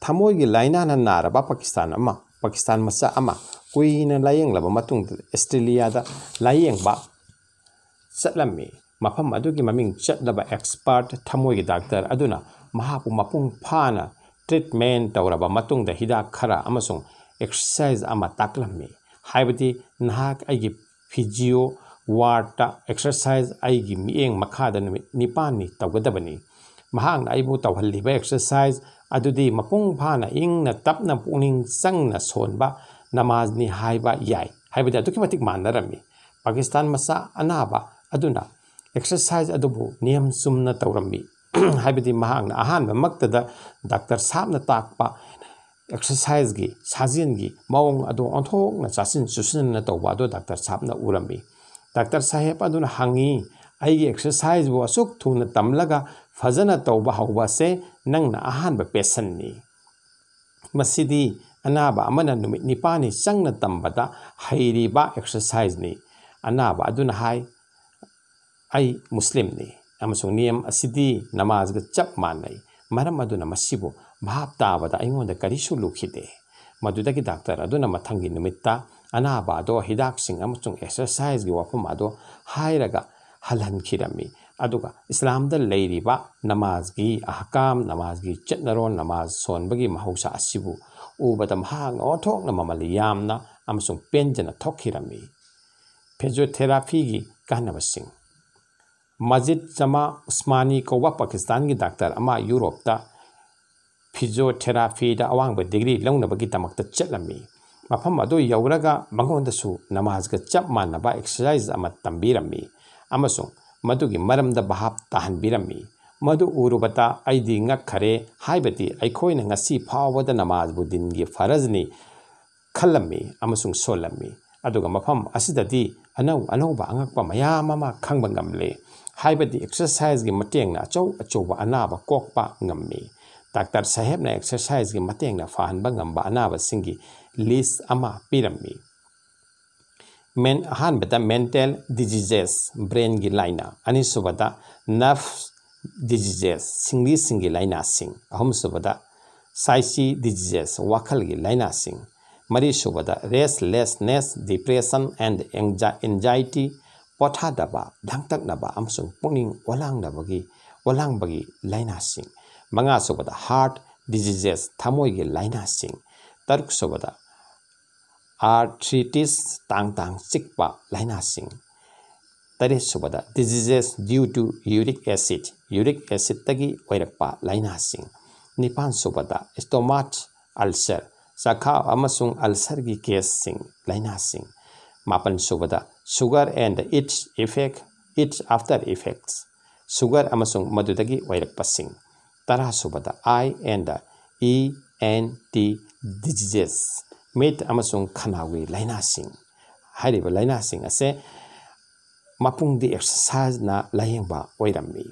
ꯊꯃꯣꯏꯒꯤ ꯂꯥꯏꯅꯥꯅ ꯅꯥꯔꯕ ꯄꯥꯀꯤꯁꯇꯥꯟ ꯑꯃ, ꯄꯥꯀꯤꯁꯇꯥꯟ ꯃꯆꯥ ꯑꯃ ꯀꯨꯏꯅ ꯂꯥꯏꯌꯦꯡꯂꯕ ꯃꯇꯨꯡꯗ ꯑꯦꯁꯇ꯭ꯔꯦꯂꯤꯌꯥꯗ ꯂꯥꯏꯌꯦꯡꯕ ꯆꯠꯂꯝꯃꯤ꯫ ꯃꯐꯝ ꯑꯗꯨꯒꯤ ꯃꯃꯤꯡ ꯆꯠꯂꯕ ꯑꯦꯛꯁꯄꯥꯔꯠ ꯊꯃꯣꯏꯒꯤ ꯗꯥꯛꯇꯔ ꯑꯗꯨꯅ ꯃꯍꯥꯛꯄꯨ ꯃꯄꯨꯡ ꯐꯥꯅ ꯇ꯭ꯔꯤꯠꯃꯦꯟ ꯇꯧꯔꯕ ꯃꯇꯨꯡꯗ ꯍꯤꯗꯥꯛ ꯈꯔ ꯑꯃꯁꯨꯡ ꯑꯦꯛꯁꯔꯁꯥꯏꯖ ꯑꯃ ꯇꯥꯛꯂꯝꯃꯤ꯫ ꯍꯥꯏꯕꯗꯤ, ꯅꯍꯥꯛ ꯑꯩꯒꯤ ꯐꯤꯖꯤꯑꯣ ꯋꯥꯔꯗꯇ ꯑꯦꯛꯁꯔꯁꯥꯏꯖ ꯑꯩꯒꯤ ꯃꯤꯠꯌꯦꯡ ꯃꯈꯥꯗ ꯅꯨꯃꯤꯠ ꯅꯤꯄꯥꯜꯅꯤ ꯇꯧꯒꯗꯕꯅꯤ꯫ ꯃꯍꯥꯛꯅ ꯑꯩꯕꯨ ꯇꯧꯍꯜꯂꯤꯕ ꯑꯦꯛꯁꯔꯁꯥꯏꯖ ꯑꯗꯨꯗꯤ ꯃꯄꯨꯡ ꯐꯥꯅ ꯏꯪꯅ ꯇꯞꯅ ꯄꯨꯛꯅꯤꯡ ꯆꯪꯅ ꯁꯣꯟꯕ ꯅꯃꯥꯖꯅꯤ ꯍꯥꯏꯕ ꯌꯥꯏ, ꯍꯥꯏꯕꯗꯤ ꯑꯗꯨꯛꯀꯤ ꯃꯇꯤꯛ ꯃꯥꯟꯅꯔꯝꯃꯤ꯫ ꯄꯥꯀꯤꯁꯇꯥꯟ ꯃꯆꯥ ꯑꯅꯥꯕ ꯑꯗꯨꯅ ꯑꯦꯛꯁꯔꯁꯥꯏꯖ ꯑꯗꯨꯕꯨ ꯅꯤꯌꯝ ꯆꯨꯝꯅ ꯇꯧꯔꯝꯃꯤ꯫ ꯍꯥꯏꯕꯗꯤ ꯃꯍꯥꯛꯅ ꯑꯍꯥꯟꯕꯃꯛꯇꯗ ꯗꯥꯛꯇꯔ ꯁꯥꯞꯅ ꯇꯥꯛꯄ ꯑꯦꯛꯁꯔꯁꯥꯏꯖꯒꯤ, ꯁꯥꯖꯦꯜꯒꯤ ꯃꯑꯣꯡ ꯑꯗꯨ ꯑꯣꯟꯊꯣꯛꯅ ꯆꯥꯁꯤꯟ ꯆꯨꯁꯤꯟꯅ ꯇꯧꯕ ꯑꯗꯨ ꯗꯥꯛꯇꯔ ꯁꯥꯞꯅ ꯎꯔꯝꯃꯤ꯫ ꯗꯥꯛꯇꯔ ꯁꯥꯍꯦꯕ ꯑꯗꯨꯅ ꯍꯪꯉꯤ, "ꯑꯩꯒꯤ ꯑꯦꯛꯁꯔꯁꯥꯏꯖꯕꯨ ꯑꯁꯨꯛ ꯊꯨꯅ ꯇꯝꯂꯒ ꯐꯖꯅ ꯇꯧꯕ ꯍꯧꯕ ꯑꯁꯦ ꯅꯪꯅ ꯑꯍꯥꯟꯕ ꯄꯦꯁꯟꯅꯤ꯫ ꯃꯁꯤꯗꯤ ꯑꯅꯥꯕ ꯑꯃꯅ ꯅꯨꯃꯤꯠ ꯅꯤꯄꯥꯜꯅꯤ ꯆꯪꯅ ꯇꯝꯕꯗ ꯍꯩꯔꯤꯕ ꯑꯦꯛꯁꯔꯁꯥꯏꯖꯅꯤ꯫" ꯑꯅꯥꯕ ꯑꯗꯨꯅ ꯍꯥꯏ, "ꯑꯩ ꯃꯨꯁꯂꯤꯝꯅꯤ ꯑꯃꯁꯨꯡ ꯅꯤꯌꯝ ꯑꯁꯤꯗꯤ ꯅꯃꯥꯖꯒ ꯆꯞ ꯃꯥꯟꯅꯩ, ꯃꯔꯝ ꯑꯗꯨꯅ ꯃꯁꯤꯕꯨ ꯚꯥꯞ ꯇꯥꯕꯗ ꯑꯩꯉꯣꯟꯗ ꯀꯔꯤꯁꯨ ꯂꯨꯈꯤꯗꯦ꯫" ꯃꯗꯨꯗꯒꯤ ꯗꯥꯛꯇꯔ ꯑꯗꯨꯅ ꯃꯊꯪꯒꯤ ꯅꯨꯃꯤꯠꯇ ꯑꯅꯥꯕ ꯑꯗꯣ ꯍꯤꯗꯥꯛꯁꯤꯡ ꯑꯃꯁꯨꯡ ꯑꯦꯛꯁꯔꯁꯥꯏꯖꯒꯤ ꯋꯥꯐꯝ ꯑꯗꯣ ꯍꯥꯏꯔꯒ ꯍꯜꯍꯟꯈꯤꯔꯝꯃꯤ꯫ ꯑꯗꯨꯒ ꯏꯁꯂꯥꯝꯗ ꯂꯩꯔꯤꯕ ꯅꯃꯥꯖꯒꯤ ꯑꯍꯀꯥꯝ, ꯅꯃꯥꯖꯒꯤ ꯆꯠꯅꯔꯣꯟ, ꯅꯃꯥꯖ ꯁꯣꯟꯕꯒꯤ ꯃꯍꯧꯁꯥ ꯑꯁꯤꯕꯨ ꯎꯕꯗ ꯃꯍꯥꯛꯅ ꯑꯣꯟꯊꯣꯛꯅ ꯃꯃꯜ ꯌꯥꯝꯅ ꯑꯃꯁꯨꯡ ꯄꯦꯟꯖꯅ ꯊꯣꯛꯈꯤꯔꯝꯃꯤ꯫ ꯐꯤꯖꯤꯑꯣꯊꯦꯔꯥꯄꯤꯒꯤ ꯀꯥꯟꯅꯕꯁꯤꯡ꯫ ꯃꯖꯤꯗ ꯖꯃꯥ ꯎꯁꯃꯥꯅꯤ ꯀꯧꯕ ꯄꯥꯀꯤꯁꯇꯥꯟꯒꯤ ꯗꯥꯛꯇꯔ ꯑꯃ ꯌꯨꯔꯣꯞꯇ ꯐꯤꯖꯣꯊꯦꯔꯥꯄꯤꯗ ꯑꯋꯥꯡꯕ ꯗꯤꯒ꯭ꯔꯤ ꯂꯧꯅꯕꯒꯤꯗꯃꯛꯇ ꯆꯠꯂꯝꯃꯤ꯫ ꯃꯐꯝ ꯑꯗꯨ ꯌꯧꯔꯒ ꯃꯉꯣꯟꯗꯁꯨ ꯅꯃꯥꯖꯒ ꯆꯞ ꯃꯥꯟꯅꯕ ꯑꯦꯛꯁꯔꯁꯥꯏꯖ ꯑꯃ ꯇꯝꯕꯤꯔꯝꯃꯤ ꯑꯃꯁꯨꯡ ꯃꯗꯨꯒꯤ ꯃꯔꯝꯗ ꯚꯥꯞ ꯇꯥꯍꯟꯕꯤꯔꯝꯃꯤ꯫ ꯃꯗꯨ ꯎꯔꯨꯕꯗ ꯑꯩꯗꯤ ꯉꯛꯈꯔꯦ, ꯍꯥꯏꯕꯗꯤ ꯑꯩꯈꯣꯏꯅ ꯉꯁꯤ ꯐꯥꯎꯕꯗ ꯅꯃꯥꯖꯕꯨ ꯗꯤꯟꯒꯤ ꯐꯔꯖꯅꯤ ꯈꯜꯂꯝꯃꯤ ꯑꯃꯁꯨꯡ ꯁꯣꯜꯂꯝꯃꯤ, ꯑꯗꯨꯒ ꯃꯐꯝ ꯑꯁꯤꯗꯗꯤ ꯑꯅꯧ ꯑꯅꯧꯕ ꯑꯉꯛꯄ ꯃꯌꯥꯝ ꯑꯃ ꯈꯪꯕ ꯉꯝꯂꯦ, ꯍꯥꯏꯕꯗꯤ ꯑꯦꯛꯁꯔꯁꯥꯏꯖꯒꯤ ꯃꯇꯦꯡꯅ ꯑꯆꯧ ꯑꯆꯧꯕ ꯑꯅꯥꯕ ꯀꯣꯛꯄ ꯉꯝꯃꯤ꯫ ꯗꯥꯛꯇꯔ ꯁꯥꯍꯦꯕꯅ ꯑꯦꯛꯁꯔꯁꯥꯏꯖꯒꯤ ꯃꯇꯦꯡꯅ ꯐꯍꯟꯕ ꯉꯝꯕ ꯑꯅꯥꯕꯁꯤꯡꯒꯤ ꯂꯤꯁ ꯑꯃ ꯄꯤꯔꯝꯃꯤ꯫ ꯃꯦꯟ ꯑꯍꯥꯟꯕꯗ ꯃꯦꯟꯇꯦꯜ ꯗꯤꯖꯤꯖꯦꯁ, ꯕ꯭ꯔꯦꯟꯒꯤ ꯂꯥꯏꯅꯥ꯫ ꯑꯅꯤꯁꯨꯕꯗ ꯅꯔꯚ ꯗꯤꯖꯤꯖꯦꯁ, ꯁꯤꯡꯂꯤꯁꯤꯡꯒꯤ ꯂꯥꯏꯅꯥꯁꯤꯡ꯫ ꯑꯍꯨꯝꯁꯨꯕꯗ ꯁꯥꯏꯁꯤ ꯗꯤꯖꯤꯖꯦꯁ, ꯋꯥꯈꯜꯒꯤ ꯂꯥꯏꯅꯥꯁꯤꯡ꯫ ꯃꯔꯤꯁꯨꯕꯗ ꯔꯦꯁꯂꯦꯁꯅꯦꯁ, ꯗꯤꯄ꯭ꯔꯦꯁꯟ ꯑꯦꯟ ꯑꯦꯡꯖꯥꯏꯇꯤ, ꯄꯣꯊꯥꯗꯕ, ꯂꯥꯡꯇꯛꯅꯕ ꯑꯃꯁꯨꯡ ꯄꯨꯛꯅꯤꯡ ꯑꯣꯂꯥꯡꯅꯕꯒꯤ ꯑꯣꯂꯥꯡꯕꯒꯤ ꯂꯥꯏꯅꯥꯁꯤꯡ꯫ ꯃꯉꯥꯁꯨꯕꯗ ꯍꯥꯔꯠ ꯗꯤꯖꯤꯖꯦꯁ, ꯊꯃꯣꯏꯒꯤ ꯂꯥꯏꯅꯥꯁꯤꯡ꯫ ꯇꯔꯨꯛꯁꯨꯕꯗ ꯑꯥꯔꯊ꯭ꯔꯤꯇꯤꯁ, ꯇꯥꯡ ꯇꯥꯡ ꯆꯤꯛꯄ ꯂꯥꯏꯅꯥꯁꯤꯡ꯫ ꯇꯔꯦꯠꯁꯨꯕꯗ diseases due to uric acid, uric ꯑꯦꯁꯤꯠꯇꯒꯤ ꯑꯣꯏꯔꯛꯄ ꯂꯥꯏꯅꯥꯁꯤꯡ꯫ ꯅꯤꯄꯥꯟꯁꯨꯕꯗ ꯁ꯭ꯇꯣꯃꯥꯛ ꯑꯜꯁꯔ, ꯆꯈꯥꯎ ꯑꯃꯁꯨꯡ ꯑꯜꯁꯔꯒꯤ ꯀꯦꯁꯁꯤꯡ, ꯂꯥꯏꯅꯥꯁꯤꯡ꯫ ꯃꯥꯄꯟꯁꯨꯕꯗ sugar and its effect, its after effects, sugar ꯑꯃꯁꯨꯡ ꯃꯗꯨꯗꯒꯤ ꯑꯣꯏꯔꯛꯄꯁꯤꯡ꯫ ꯇꯔꯥꯁꯨꯕꯗ eye and E N T diseases, ꯃꯤꯠ ꯑꯃꯁꯨꯡ ꯈꯅꯥꯎꯒꯤ ꯂꯥꯏꯅꯥꯁꯤꯡ꯫ ꯍꯥꯏꯔꯤꯕ ꯂꯥꯏꯅꯥꯁꯤꯡ ꯑꯁꯦ ꯃꯄꯨꯡꯗꯤ ꯑꯦꯛꯁꯔꯁꯥꯏꯖꯅ ꯂꯥꯌꯦꯡꯕ ꯑꯣꯏꯔꯝꯃꯤ꯫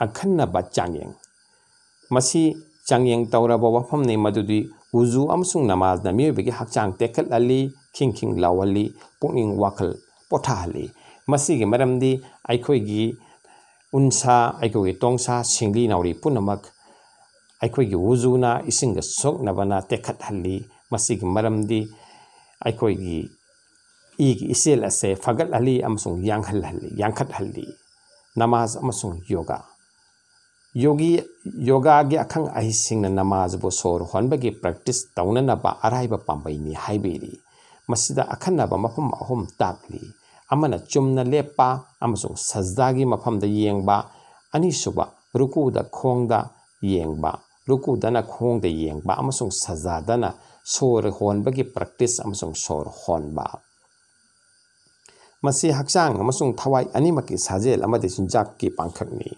ꯑꯈꯟꯅꯕ ꯆꯥꯡꯌꯦꯡ꯫ ꯃꯁꯤ ꯆꯥꯡꯌꯦꯡ ꯇꯧꯔꯕ ꯋꯥꯐꯝꯅꯤ, ꯃꯗꯨꯗꯤ ꯋꯨꯖꯨ ꯑꯃꯁꯨꯡ ꯅꯃꯥꯖꯅ ꯃꯤꯑꯣꯏꯕꯒꯤ ꯍꯛꯆꯥꯡ ꯇꯦꯛꯈꯠꯍꯜꯂꯤ, ꯈꯤꯡ ꯈꯤꯡ ꯂꯥꯎꯍꯜꯂꯤ, ꯄꯨꯛꯅꯤꯡ ꯋꯥꯈꯜ ꯄꯣꯊꯥꯍꯜꯂꯤ꯫ ꯃꯁꯤꯒꯤ ꯃꯔꯝꯗꯤ ꯑꯩꯈꯣꯏꯒꯤ ꯎꯟꯁꯥ, ꯑꯩꯈꯣꯏꯒꯤ ꯇꯣꯡꯁꯥ, ꯁꯤꯡꯂꯤ ꯅꯥꯎꯔꯤ ꯄꯨꯝꯅꯃꯛ ꯑꯩꯈꯣꯏꯒꯤ ꯋꯨꯖꯨꯅ, ꯏꯁꯤꯡꯒ ꯁꯣꯛꯅꯕꯅ ꯇꯦꯛꯈꯠꯍꯜꯂꯤ꯫ ꯃꯁꯤꯒꯤ ꯃꯔꯝꯗꯤ ꯑꯩꯈꯣꯏꯒꯤ ꯏꯒꯤ ꯏꯆꯦꯜ ꯑꯁꯦ ꯐꯒꯠꯍꯜꯂꯤ ꯑꯃꯁꯨꯡ ꯌꯥꯡꯍꯜꯍꯜꯂꯤ, ꯌꯥꯡꯈꯠꯍꯜꯂꯤ꯫ ꯅꯃꯥꯖ ꯑꯃꯁꯨꯡ ꯌꯣꯒꯥ꯫ ꯌꯣꯒꯤ, ꯌꯣꯒꯥꯒꯤ ꯑꯈꯪ ꯑꯍꯩꯁꯤꯡꯅ ꯅꯃꯥꯖꯕꯨ ꯁꯣꯔ ꯍꯣꯟꯕꯒꯤ ꯄ꯭ꯔꯦꯛꯇꯤꯁ ꯇꯧꯅꯅꯕ ꯑꯔꯥꯏꯕ ꯄꯥꯝꯕꯩꯅꯤ ꯍꯥꯏꯕꯤꯔꯤ꯫ ꯃꯁꯤꯗ ꯑꯈꯟꯅꯕ ꯃꯐꯝ ꯑꯍꯨꯝ ꯇꯥꯛꯂꯤ꯫ ꯑꯃꯅ ꯆꯨꯝꯅ ꯂꯦꯞꯄ ꯑꯃꯁꯨꯡ ꯁꯖꯗꯥꯒꯤ ꯃꯐꯝꯗ ꯌꯦꯡꯕ, ꯑꯅꯤꯁꯨꯕ ꯔꯨꯀꯨꯗ ꯈꯣꯡꯗ ꯌꯦꯡꯕ, ꯔꯨꯀꯨꯗꯅ ꯈꯣꯡꯗ ꯌꯦꯡꯕ ꯑꯃꯁꯨꯡ ꯁꯖꯥꯗꯅ ꯁꯣꯔ ꯍꯣꯟꯕꯒꯤ practice ꯑꯃꯁꯨꯡ ꯁꯣꯔ ꯍꯣꯟꯕ꯫ ꯃꯁꯤ ꯍꯛꯆꯥꯡ ꯑꯃꯁꯨꯡ ꯊꯋꯥꯏ ꯑꯅꯤꯃꯛꯀꯤ ꯁꯥꯖꯦꯜ ꯑꯃꯗꯤ ꯆꯤꯟꯖꯥꯛꯀꯤ ꯄꯥꯡꯈꯛꯅꯤ꯫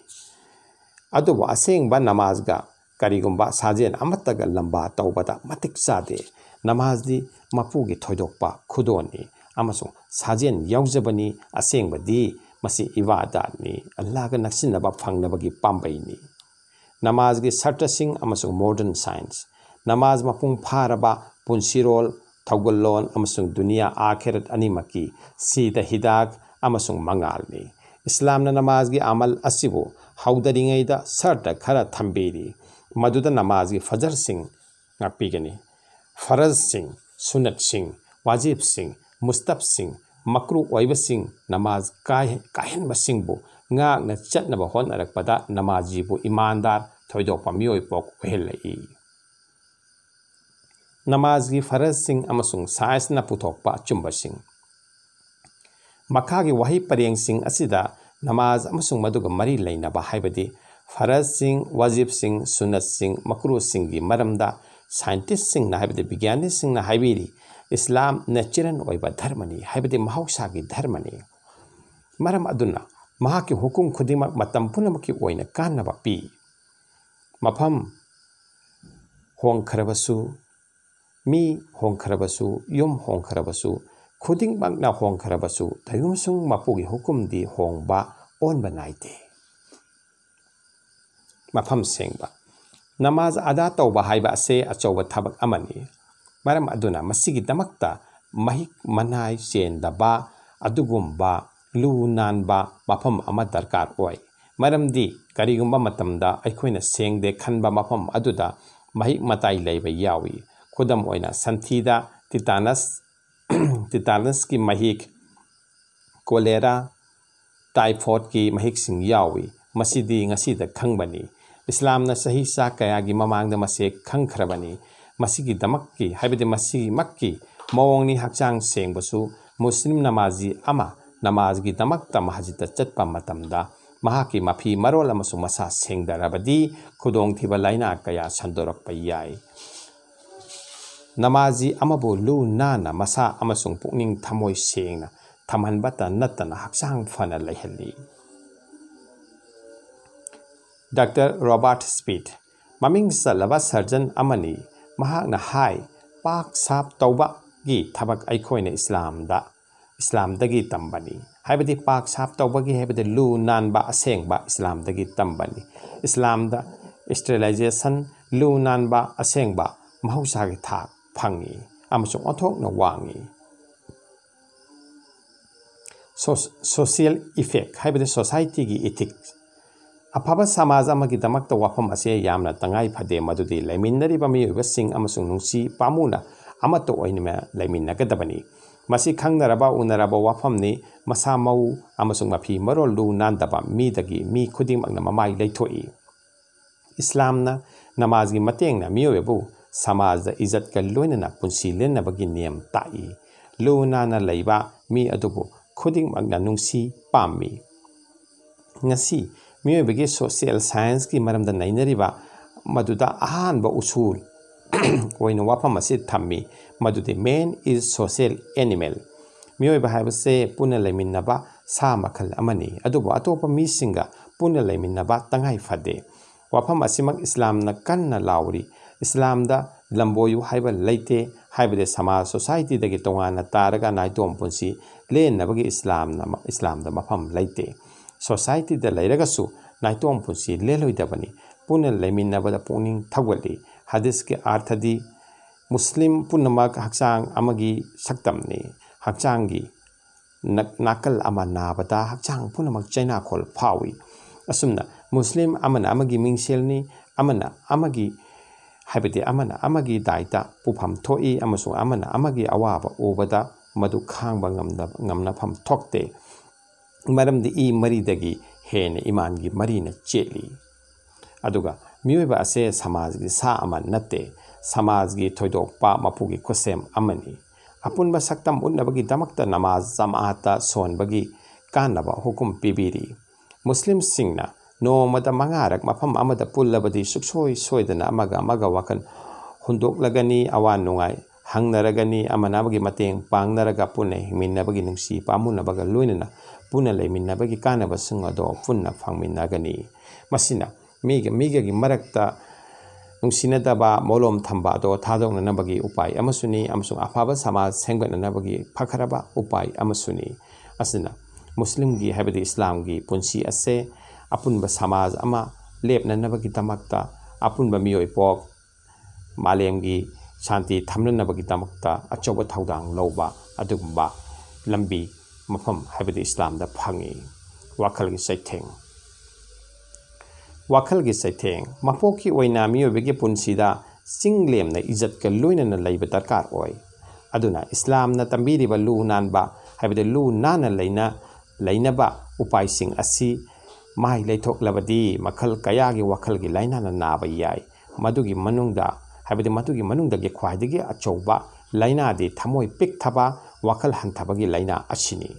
ꯑꯗꯨꯕꯨ ꯑꯁꯦꯡꯕ ꯅꯃꯥꯖꯒ ꯀꯔꯤꯒꯨꯝꯕ ꯁꯥꯖꯦꯜ ꯑꯃꯠꯇꯒ ꯂꯝꯕꯥ ꯇꯧꯕꯗ ꯃꯇꯤꯛ ꯆꯥꯗꯦ꯫ ꯅꯃꯥꯖꯗꯤ ꯃꯄꯨꯒꯤ ꯊꯣꯏꯗꯣꯛꯄ ꯈꯨꯗꯣꯜꯅꯤ ꯑꯃꯁꯨꯡ ꯁꯥꯖꯦꯜ ꯌꯥꯎꯖꯕꯅꯤ꯫ ꯑꯁꯦꯡꯕꯗꯤ ꯃꯁꯤ ꯏꯕꯥꯗꯥꯠꯅꯤ, ꯑꯜꯂꯥꯍꯒ ꯅꯛꯁꯤꯟꯅꯕ ꯐꯪꯅꯕꯒꯤ ꯄꯥꯝꯕꯩꯅꯤ꯫ ꯅꯃꯥꯖꯒꯤ ꯁꯔꯇꯁꯤꯡ ꯑꯃꯁꯨꯡ modern science꯫ ꯅꯃꯥꯖ ꯃꯄꯨꯡ ꯐꯥꯔꯕ ꯄꯨꯟꯁꯤꯔꯣꯜ, ꯊꯧꯒꯜꯂꯣꯟ ꯑꯃꯁꯨꯡ ꯗꯨꯅꯤꯌꯥ ꯑꯥꯈꯤꯔꯠ ꯑꯅꯤꯃꯛꯀꯤ ꯁꯤꯗ ꯍꯤꯗꯥꯛ ꯑꯃꯁꯨꯡ ꯃꯉꯥꯜꯅꯤ꯫ ꯏꯁꯂꯥꯝꯅ ꯅꯃꯥꯖꯒꯤ ꯑꯃꯜ ꯑꯁꯤꯕꯨ ꯍꯧꯗꯔꯤꯉꯩꯗ ꯁꯔꯇ ꯈꯔ ꯊꯝꯕꯤꯔꯤ, ꯃꯗꯨꯗ ꯅꯃꯥꯖꯒꯤ ꯐꯖꯔꯁꯤꯡ ꯉꯥꯛꯄꯤꯒꯅꯤ꯫ ꯐꯔꯖꯁꯤꯡ, ꯁꯨꯅꯠꯁꯤꯡ, ꯋꯥꯖꯤꯕꯁꯤꯡ, ꯃꯨꯁꯇꯞꯁꯤꯡ, ꯃꯀ꯭ꯔꯨ ꯑꯣꯏꯕꯁꯤꯡ, ꯅꯃꯥꯖ ꯀꯥꯏ-, ꯀꯥꯏꯍꯟꯕꯁꯤꯡꯕꯨ ꯉꯥꯛꯅ ꯆꯠꯅꯕ ꯍꯣꯠꯅꯔꯛꯄꯗ ꯅꯃꯥꯖꯤꯕꯨ ꯏꯃꯥꯟꯗꯥꯔ, ꯊꯣꯏꯗꯣꯛꯄ ꯃꯤꯑꯣꯏ ꯄꯣꯛ ꯑꯣꯏꯍꯜꯂꯛꯏ꯫ ꯅꯃꯥꯖꯒꯤ ꯐꯔꯖꯁꯤꯡ ꯑꯃꯁꯨꯡ ꯁꯥꯏꯟꯁꯅ ꯄꯨꯊꯣꯛꯄ ꯑꯆꯨꯝꯕꯁꯤꯡ꯫ ꯃꯈꯥꯒꯤ ꯋꯥꯍꯩ ꯄꯔꯦꯡꯁꯤꯡ ꯑꯁꯤꯗ ꯅꯃꯥꯖ ꯑꯃꯁꯨꯡ ꯃꯗꯨꯒ ꯃꯔꯤ ꯂꯩꯅꯕ, ꯍꯥꯏꯕꯗꯤ ꯐꯔꯖꯁꯤꯡ, ꯋꯥꯖꯤꯕꯁꯤꯡ, ꯁꯨꯅꯠꯁꯤꯡ, ꯃꯀ꯭ꯔꯨꯁꯤꯡꯒꯤ ꯃꯔꯝꯗ ꯁꯥꯏꯟꯇꯤꯁꯁꯤꯡꯅ, ꯍꯥꯏꯕꯗꯤ ꯕꯤꯒ꯭ꯌꯥꯅꯤꯁꯁꯤꯡꯅ ꯍꯥꯏꯕꯤꯔꯤ, ꯏꯁꯂꯥꯝ natural ꯑꯣꯏꯕ ꯙꯔꯃꯅꯤ, ꯍꯥꯏꯕꯗꯤ ꯃꯍꯧꯁꯥꯒꯤ ꯙꯔꯃꯅꯤ꯫ ꯃꯔꯝ ꯑꯗꯨꯅ ꯃꯍꯥꯛꯀꯤ ꯍꯨꯀꯨꯝ ꯈꯨꯗꯤꯡꯃꯛ ꯃꯇꯝ ꯄꯨꯝꯅꯃꯛꯀꯤ ꯑꯣꯏꯅ ꯀꯥꯟꯅꯕ ꯄꯤ꯫ ꯃꯐꯝ ꯍꯣꯡꯈ꯭ꯔꯕꯁꯨ, ꯃꯤ ꯍꯣꯡꯈ꯭ꯔꯕꯁꯨ, ꯌꯨꯝ ꯍꯣꯡꯈ꯭ꯔꯕꯁꯨ, ꯈꯨꯗꯤꯡꯃꯛꯅ ꯍꯣꯡꯈ꯭ꯔꯕꯁꯨ, ꯇꯧꯏꯒꯨꯝꯕꯁꯨꯡ ꯃꯄꯨꯒꯤ ꯍꯨꯀꯨꯝꯗꯤ ꯍꯣꯡꯕ, ꯑꯣꯟꯕ ꯅꯥꯏꯗꯦ꯫ ꯃꯐꯝ ꯁꯦꯡꯕ꯫ ꯅꯃꯥꯖ ꯑꯗꯥ ꯇꯧꯕ ꯍꯥꯏꯕ ꯑꯁꯤ ꯑꯆꯧꯕ ꯊꯕꯛ ꯑꯃꯅꯤ꯫ ꯃꯔꯝ ꯑꯗꯨꯅ ꯃꯁꯤꯒꯤꯗꯃꯛꯇ ꯃꯍꯤꯛ ꯃꯅꯥꯏ ꯆꯦꯟꯗꯕ ꯑꯗꯨꯒꯨꯝꯕ ꯂꯨ ꯅꯥꯟꯕ ꯃꯐꯝ ꯑꯃ ꯗꯔꯀꯥꯔ ꯑꯣꯏ꯫ ꯃꯔꯝꯗꯤ ꯀꯔꯤꯒꯨꯝꯕ ꯃꯇꯝꯗ ꯑꯩꯈꯣꯏꯅ ꯁꯦꯡꯗꯦ ꯈꯟꯕ ꯃꯐꯝ ꯑꯗꯨꯗ ꯃꯍꯤꯛ ꯃꯇꯥꯏ ꯂꯩꯕ ꯌꯥꯎꯏ꯫ ꯈꯨꯗꯝ ꯑꯣꯏꯅ, ꯁꯟꯊꯤꯗ ꯇꯤꯇꯥꯅꯁ, ꯇꯤꯇꯥꯅꯁꯀꯤ ꯃꯍꯤꯛ, ꯀꯣꯂꯦꯔꯥ, ꯇꯥꯏꯐꯣꯏꯗꯀꯤ ꯃꯍꯤꯛꯁꯤꯡ ꯌꯥꯎꯏ꯫ ꯃꯁꯤꯗꯤ ꯉꯁꯤꯗ ꯈꯪꯕꯅꯤ꯫ ꯏꯁꯂꯥꯝꯅ ꯆꯍꯤ ꯆꯥ ꯀꯌꯥꯒꯤ ꯃꯃꯥꯡꯗ ꯃꯁꯤ ꯈꯪꯈ꯭ꯔꯕꯅꯤ꯫ ꯃꯁꯤꯒꯤꯗꯃꯛꯀꯤ, ꯍꯥꯏꯕꯗꯤ ꯃꯁꯤꯃꯛꯀꯤ ꯃꯑꯣꯡꯅꯤ ꯍꯛꯆꯥꯡ ꯁꯦꯡꯕꯁꯨ꯫ ꯃꯨꯁꯂꯤꯝ ꯅꯃꯥꯖꯤ ꯑꯃ ꯅꯃꯥꯖꯒꯤꯗꯃꯛꯇ ꯃꯁꯖꯤꯗꯇ ꯆꯠꯄ ꯃꯇꯝꯗ ꯃꯍꯥꯛꯀꯤ ꯃꯐꯤ ꯃꯔꯣꯜ ꯑꯃꯁꯨꯡ ꯃꯁꯥ ꯁꯦꯡꯗꯔꯕꯗꯤ ꯈꯨꯗꯣꯡꯊꯤꯕ ꯂꯥꯏꯅꯥ ꯀꯌꯥ ꯁꯟꯗꯣꯔꯛꯄ ꯌꯥꯏ꯫ ꯅꯃꯥꯖꯤ ꯑꯃꯕꯨ ꯂꯨ ꯅꯥꯟꯅ ꯃꯁꯥ ꯑꯃꯁꯨꯡ ꯄꯨꯛꯅꯤꯡ ꯊꯃꯣꯏ ꯁꯦꯡꯅ ꯊꯝꯍꯟꯕꯇ ꯅꯠꯇꯅ ꯍꯛꯆꯥꯡ ꯐꯅ ꯂꯩꯍꯜꯂꯤ꯫ ꯗꯥꯛꯇꯔ ꯔꯣꯕꯥꯔꯠ ꯁ꯭ꯄꯤꯠ, ꯃꯃꯤꯡ ꯆꯠꯂꯕ ꯁꯔꯖꯟ ꯑꯃꯅꯤ꯫ ꯃꯍꯥꯛꯅ ꯍꯥꯏ, ꯄꯥꯛ ꯁꯥꯞ ꯇꯧꯕꯒꯤ ꯊꯕꯛ ꯑꯩꯈꯣꯏꯅ ꯏꯁꯂꯥꯝꯗ, ꯏꯁꯂꯥꯝꯗꯒꯤ ꯇꯝꯕꯅꯤ꯫ ꯍꯥꯏꯕꯗꯤ ꯄꯥꯛ ꯁꯥꯞ ꯇꯧꯕꯒꯤ ꯍꯥꯏꯕꯗꯤ ꯂꯨ ꯅꯥꯟꯕ ꯑꯁꯦꯡꯕ ꯏꯁꯂꯥꯝꯗꯒꯤ ꯇꯝꯕꯅꯤ꯫ ꯏꯁꯂꯥꯝꯗ ꯁ꯭ꯇꯦꯔꯤꯂꯥꯏꯖꯦꯁꯟ, ꯂꯨ ꯅꯥꯟꯕ ꯑꯁꯦꯡꯕ ꯃꯍꯧꯁꯥꯒꯤ ꯊꯥꯛ ꯐꯪꯏ ꯑꯃꯁꯨꯡ ꯑꯣꯟꯊꯣꯛꯅ ꯋꯥꯡꯏ꯫ ꯁꯣ-, ꯁꯣꯁꯤꯌꯦꯜ ꯏꯐꯦꯛ ꯍꯥꯏꯕꯗꯤ ꯁꯣꯁꯥꯏꯇꯤꯒꯤ ꯏꯊꯤꯛꯁ꯫ ꯑꯐꯕ ꯁꯃꯥꯖ ꯑꯃꯒꯤꯗꯃꯛꯇ ꯋꯥꯐꯝ ꯑꯁꯤ ꯌꯥꯝꯅ ꯇꯉꯥꯏ ꯐꯗꯦ, ꯃꯗꯨꯗꯤ ꯂꯩꯃꯤꯟꯅꯔꯤꯕ ꯃꯤꯑꯣꯏꯕꯁꯤꯡ ꯑꯃꯁꯨꯡ ꯅꯨꯡꯁꯤ ꯄꯥꯝꯃꯨꯅ ꯑꯃꯠꯇ ꯑꯣꯏꯅ ꯂꯩꯃꯤꯟꯅꯒꯗꯕꯅꯤ꯫ ꯃꯁꯤ ꯈꯪꯅꯔꯕ ꯎꯅꯔꯕ ꯋꯥꯐꯝꯅꯤ꯫ ꯃꯁꯥ ꯃꯎ ꯑꯃꯁꯨꯡ ꯃꯐꯤ ꯃꯔꯣꯜ ꯂꯨ ꯅꯥꯟꯗꯕ ꯃꯤꯗꯒꯤ ꯃꯤ ꯈꯨꯗꯤꯡꯃꯛꯅ ꯃꯃꯥꯏ ꯂꯩꯊꯣꯛꯏ꯫ ꯏꯁꯂꯥꯝꯅ ꯅꯃꯥꯖꯒꯤ ꯃꯇꯦꯡꯅ ꯃꯤꯑꯣꯏꯕꯕꯨ ꯁꯃꯥꯖꯗ ꯏꯖꯠꯀ ꯂꯣꯏꯅꯅ ꯄꯨꯟꯁꯤ ꯂꯦꯟꯅꯕꯒꯤ ꯅꯤꯌꯝ ꯇꯥꯛꯏ꯫ ꯂꯨ ꯅꯥꯟꯅ ꯂꯩꯕ ꯃꯤ ꯑꯗꯨꯕꯨ ꯈꯨꯗꯤꯡꯃꯛꯅ ꯅꯨꯡꯁꯤ ꯄꯥꯝꯃꯤ꯫ ꯉꯁꯤ ꯃꯤꯑꯣꯏꯕꯒꯤ ꯁꯣꯁꯤꯌꯦꯜ ꯁꯥꯏꯟꯁꯀꯤ ꯃꯔꯝꯗ ꯅꯩꯅꯔꯤꯕ ꯃꯗꯨꯗ ꯑꯍꯥꯟꯕ ꯎꯁꯨꯜ ꯑꯣꯏꯅ ꯋꯥꯐꯝ ꯑꯁꯤ ꯊꯝꯃꯤ, ꯃꯗꯨꯗꯤ "Man is social animal"꯫ ꯃꯤꯑꯣꯏꯕ ꯍꯥꯏꯕꯁꯦ ꯄꯨꯟꯅ ꯂꯩꯃꯤꯟꯅꯕ ꯁꯥ ꯃꯈꯜ ꯑꯃꯅꯤ, ꯑꯗꯨꯕꯨ ꯑꯇꯣꯞꯄ ꯃꯤꯁꯤꯡꯒ ꯄꯨꯟꯅ ꯂꯩꯃꯤꯟꯅꯕ ꯇꯉꯥꯏ ꯐꯗꯦ꯫ ꯋꯥꯐꯝ ꯑꯁꯤꯃꯛ ꯏꯁꯂꯥꯝꯅ ꯀꯟꯅ ꯂꯥꯎꯔꯤ꯫ ꯏꯁꯂꯥꯝꯗ ꯂꯝꯕꯣꯏꯌꯨ ꯍꯥꯏꯕ ꯂꯩꯇꯦ, ꯍꯥꯏꯕꯗꯤ ꯁꯃꯥꯖ ꯁꯣꯁꯥꯏꯇꯤꯗꯒꯤ ꯇꯣꯉꯥꯟꯅ ꯇꯥꯔꯒ ꯅꯥꯏꯇꯣꯝ ꯄꯨꯟꯁꯤ ꯂꯦꯟꯅꯕꯒꯤ ꯏꯁꯂꯥꯝꯅ, ꯏꯁꯂꯥꯝꯗ ꯃꯐꯝ ꯂꯩꯇꯦ꯫ ꯁꯣꯁꯥꯏꯇꯤꯗ ꯂꯩꯔꯒꯁꯨ ꯅꯥꯏꯇꯣꯝ ꯄꯨꯟꯁꯤ ꯂꯦꯜꯂꯣꯏꯗꯕꯅꯤ꯫ ꯄꯨꯟꯅ ꯂꯩꯃꯤꯟꯅꯕꯗ ꯄꯨꯛꯅꯤꯡ ꯊꯧꯒꯠꯂꯤ꯫ ꯍꯗꯤꯁꯀꯤ ꯑꯥꯔꯊꯗꯤ ꯃꯨꯁꯂꯤꯝ ꯄꯨꯝꯅꯃꯛ ꯍꯛꯆꯥꯡ ꯑꯃꯒꯤ ꯁꯛꯇꯝꯅꯤ꯫ ꯍꯛꯆꯥꯡꯒꯤ ꯅ-, ꯅꯥꯀꯜ ꯑꯃ ꯅꯥꯕꯗ ꯍꯛꯆꯥꯡ ꯄꯨꯝꯅꯃꯛ ꯆꯩꯅꯥꯈꯣꯜ ꯐꯥꯎꯏ꯫ ꯑꯁꯨꯝꯅ ꯃꯨꯁꯂꯤꯝ ꯑꯃꯅ ꯑꯃꯒꯤ ꯃꯤꯡꯁꯦꯜꯅꯤ, ꯑꯃꯅ ꯑꯃꯒꯤ, ꯍꯥꯏꯕꯗꯤ ꯑꯃꯅ ꯑꯃꯒꯤ ꯗꯥꯏꯇ ꯄꯨꯐꯝ ꯊꯣꯛꯏ ꯑꯃꯁꯨꯡ ꯑꯃꯅ ꯑꯃꯒꯤ ꯑꯋꯥꯕ ꯎꯕꯗ ꯃꯗꯨ ꯈꯥꯡꯕ ꯉꯝꯅ-, ꯉꯝꯅꯐꯝ ꯊꯣꯛꯇꯦ꯫ ꯃꯔꯝꯗꯤ ꯏ ꯃꯔꯤꯗꯒꯤ ꯍꯦꯟꯅ ꯏꯃꯥꯟꯒꯤ ꯃꯔꯤꯅ ꯆꯦꯠꯂꯤ꯫ ꯑꯗꯨꯒ ꯃꯤꯑꯣꯏꯕ ꯑꯁꯦ ꯁꯃꯥꯖꯒꯤ ꯁꯥ ꯑꯃ ꯅꯠꯇꯦ, ꯁꯃꯥꯖꯒꯤ ꯊꯣꯏꯗꯣꯛꯄ ꯃꯄꯨꯒꯤ ꯈꯨꯠꯁꯦꯝ ꯑꯃꯅꯤ꯫ ꯑꯄꯨꯟꯕ ꯁꯛꯇꯝ ꯎꯠꯅꯕꯒꯤꯗꯃꯛꯇ ꯅꯃꯥꯖ ꯖꯃꯥꯑꯠꯇ ꯁꯣꯟꯕꯒꯤ ꯀꯥꯟꯅꯕ ꯍꯨꯀꯨꯝ ꯄꯤꯕꯤꯔꯤ꯫ ꯃꯨꯁꯂꯤꯝꯁꯤꯡꯅ ꯅꯣꯡꯃꯗ ꯃꯉꯥꯔꯛ ꯃꯐꯝ ꯑꯃꯗ ꯄꯨꯜꯂꯕꯗꯤ ꯁꯨꯛꯁꯣꯏ ꯁꯣꯏꯗꯅ ꯑꯃꯒ ꯑꯃꯒ ꯋꯥꯈꯜ ꯍꯨꯟꯗꯣꯛꯂꯒꯅꯤ, ꯑꯋꯥ ꯅꯨꯡꯉꯥꯏ ꯍꯪꯅꯔꯒꯅꯤ, ꯑꯃꯅ ꯑꯃꯒꯤ ꯃꯇꯦꯡ ꯄꯥꯡꯅꯔꯒ ꯄꯨꯟꯅ ꯍꯤꯡꯃꯤꯟꯅꯕꯒꯤ ꯅꯨꯡꯁꯤ ꯄꯥꯝꯃꯨꯅꯕꯒ ꯂꯣꯏꯅꯅ ꯄꯨꯟꯅ ꯂꯩꯃꯤꯟꯅꯕꯒꯤ ꯀꯥꯟꯅꯕꯁꯤꯡ ꯑꯗꯣ ꯄꯨꯟꯅ ꯐꯪꯃꯤꯟꯅꯒꯅꯤ꯫ ꯃꯁꯤꯅ ꯃꯤꯒ ꯃꯤꯒꯒꯤ ꯃꯔꯛꯇ ꯅꯨꯡꯁꯤꯅꯗꯕ, ꯃꯣꯂꯣꯝ ꯊꯝꯕ ꯑꯗꯣ ꯊꯥꯗꯣꯛꯅꯅꯕꯒꯤ ꯎꯄꯥꯏ ꯑꯃꯁꯨꯅꯤ, ꯑꯃꯁꯨꯡ ꯑꯐꯕ ꯁꯃꯥꯖ ꯁꯦꯝꯒꯠꯅꯅꯕꯒꯤ ꯐꯈ꯭ꯔꯕ ꯎꯄꯥꯏ ꯑꯃꯁꯨꯅꯤ꯫ ꯑꯁꯤꯅ ꯃꯨꯁꯂꯤꯝꯒꯤ, ꯍꯥꯏꯕꯗꯤ ꯏꯁꯂꯥꯝꯒꯤ ꯄꯨꯟꯁꯤ ꯑꯁꯦ ꯑꯄꯨꯟꯕ ꯁꯃꯥꯖ ꯑꯃ ꯂꯦꯞꯅꯅꯕꯒꯤꯗꯃꯛꯇ, ꯑꯄꯨꯟꯕ ꯃꯤꯑꯣꯏ ꯄꯣꯛ ꯃꯥꯂꯦꯝꯒꯤ ꯁꯥꯟꯇꯤ ꯊꯝꯅꯅꯕꯒꯤꯗꯃꯛꯇ ꯑꯆꯧꯕ ꯊꯧꯗꯥꯡ ꯂꯧꯕ ꯑꯗꯨꯒꯨꯝꯕ ꯂꯝꯕꯤ, ꯃꯐꯝ, ꯍꯥꯏꯕꯗꯤ ꯏꯁꯂꯥꯝꯗ ꯐꯪꯏ꯫ ꯋꯥꯈꯜꯒꯤ ꯆꯩꯊꯦꯡ꯫ ꯋꯥꯈꯜꯒꯤ ꯆꯩꯊꯦꯡ꯫ ꯃꯄꯣꯛꯀꯤ ꯑꯣꯏꯅ ꯃꯤꯑꯣꯏꯕꯒꯤ ꯄꯨꯟꯁꯤꯗ ꯆꯤꯡ ꯂꯦꯝꯅ ꯏꯖꯠꯀ ꯂꯣꯏꯅꯅ ꯂꯩꯕ ꯗꯔꯀꯥꯔ ꯑꯣꯏ꯫ ꯑꯗꯨꯅ ꯏꯁꯂꯥꯝꯅ ꯇꯝꯕꯤꯔꯤꯕ ꯂꯨ ꯅꯥꯟꯕ, ꯍꯥꯏꯕꯗꯤ ꯂꯨ ꯅꯥꯟꯅ ꯂꯩꯅ-, ꯂꯩꯅꯕ ꯎꯄꯥꯏꯁꯤꯡ ꯑꯁꯤ ꯃꯥꯏ ꯂꯩꯊꯣꯛꯂꯕꯗꯤ ꯃꯈꯜ ꯀꯌꯥꯒꯤ ꯋꯥꯈꯜꯒꯤ ꯂꯥꯏꯅꯥꯅ ꯅꯥꯕ ꯌꯥꯏ꯫ ꯃꯗꯨꯒꯤ ꯃꯅꯨꯡꯗ, ꯍꯥꯏꯕꯗꯤ ꯃꯗꯨꯒꯤ ꯃꯅꯨꯡꯗꯒꯤ ꯈ꯭ꯋꯥꯏꯗꯒꯤ ꯑꯆꯧꯕ ꯂꯥꯏꯅꯥꯗꯤ ꯊꯃꯣꯏ ꯄꯤꯛꯊꯕ, ꯋꯥꯈꯜ ꯍꯟꯊꯕꯒꯤ ꯂꯥꯏꯅꯥ ꯑꯁꯤꯅꯤ꯫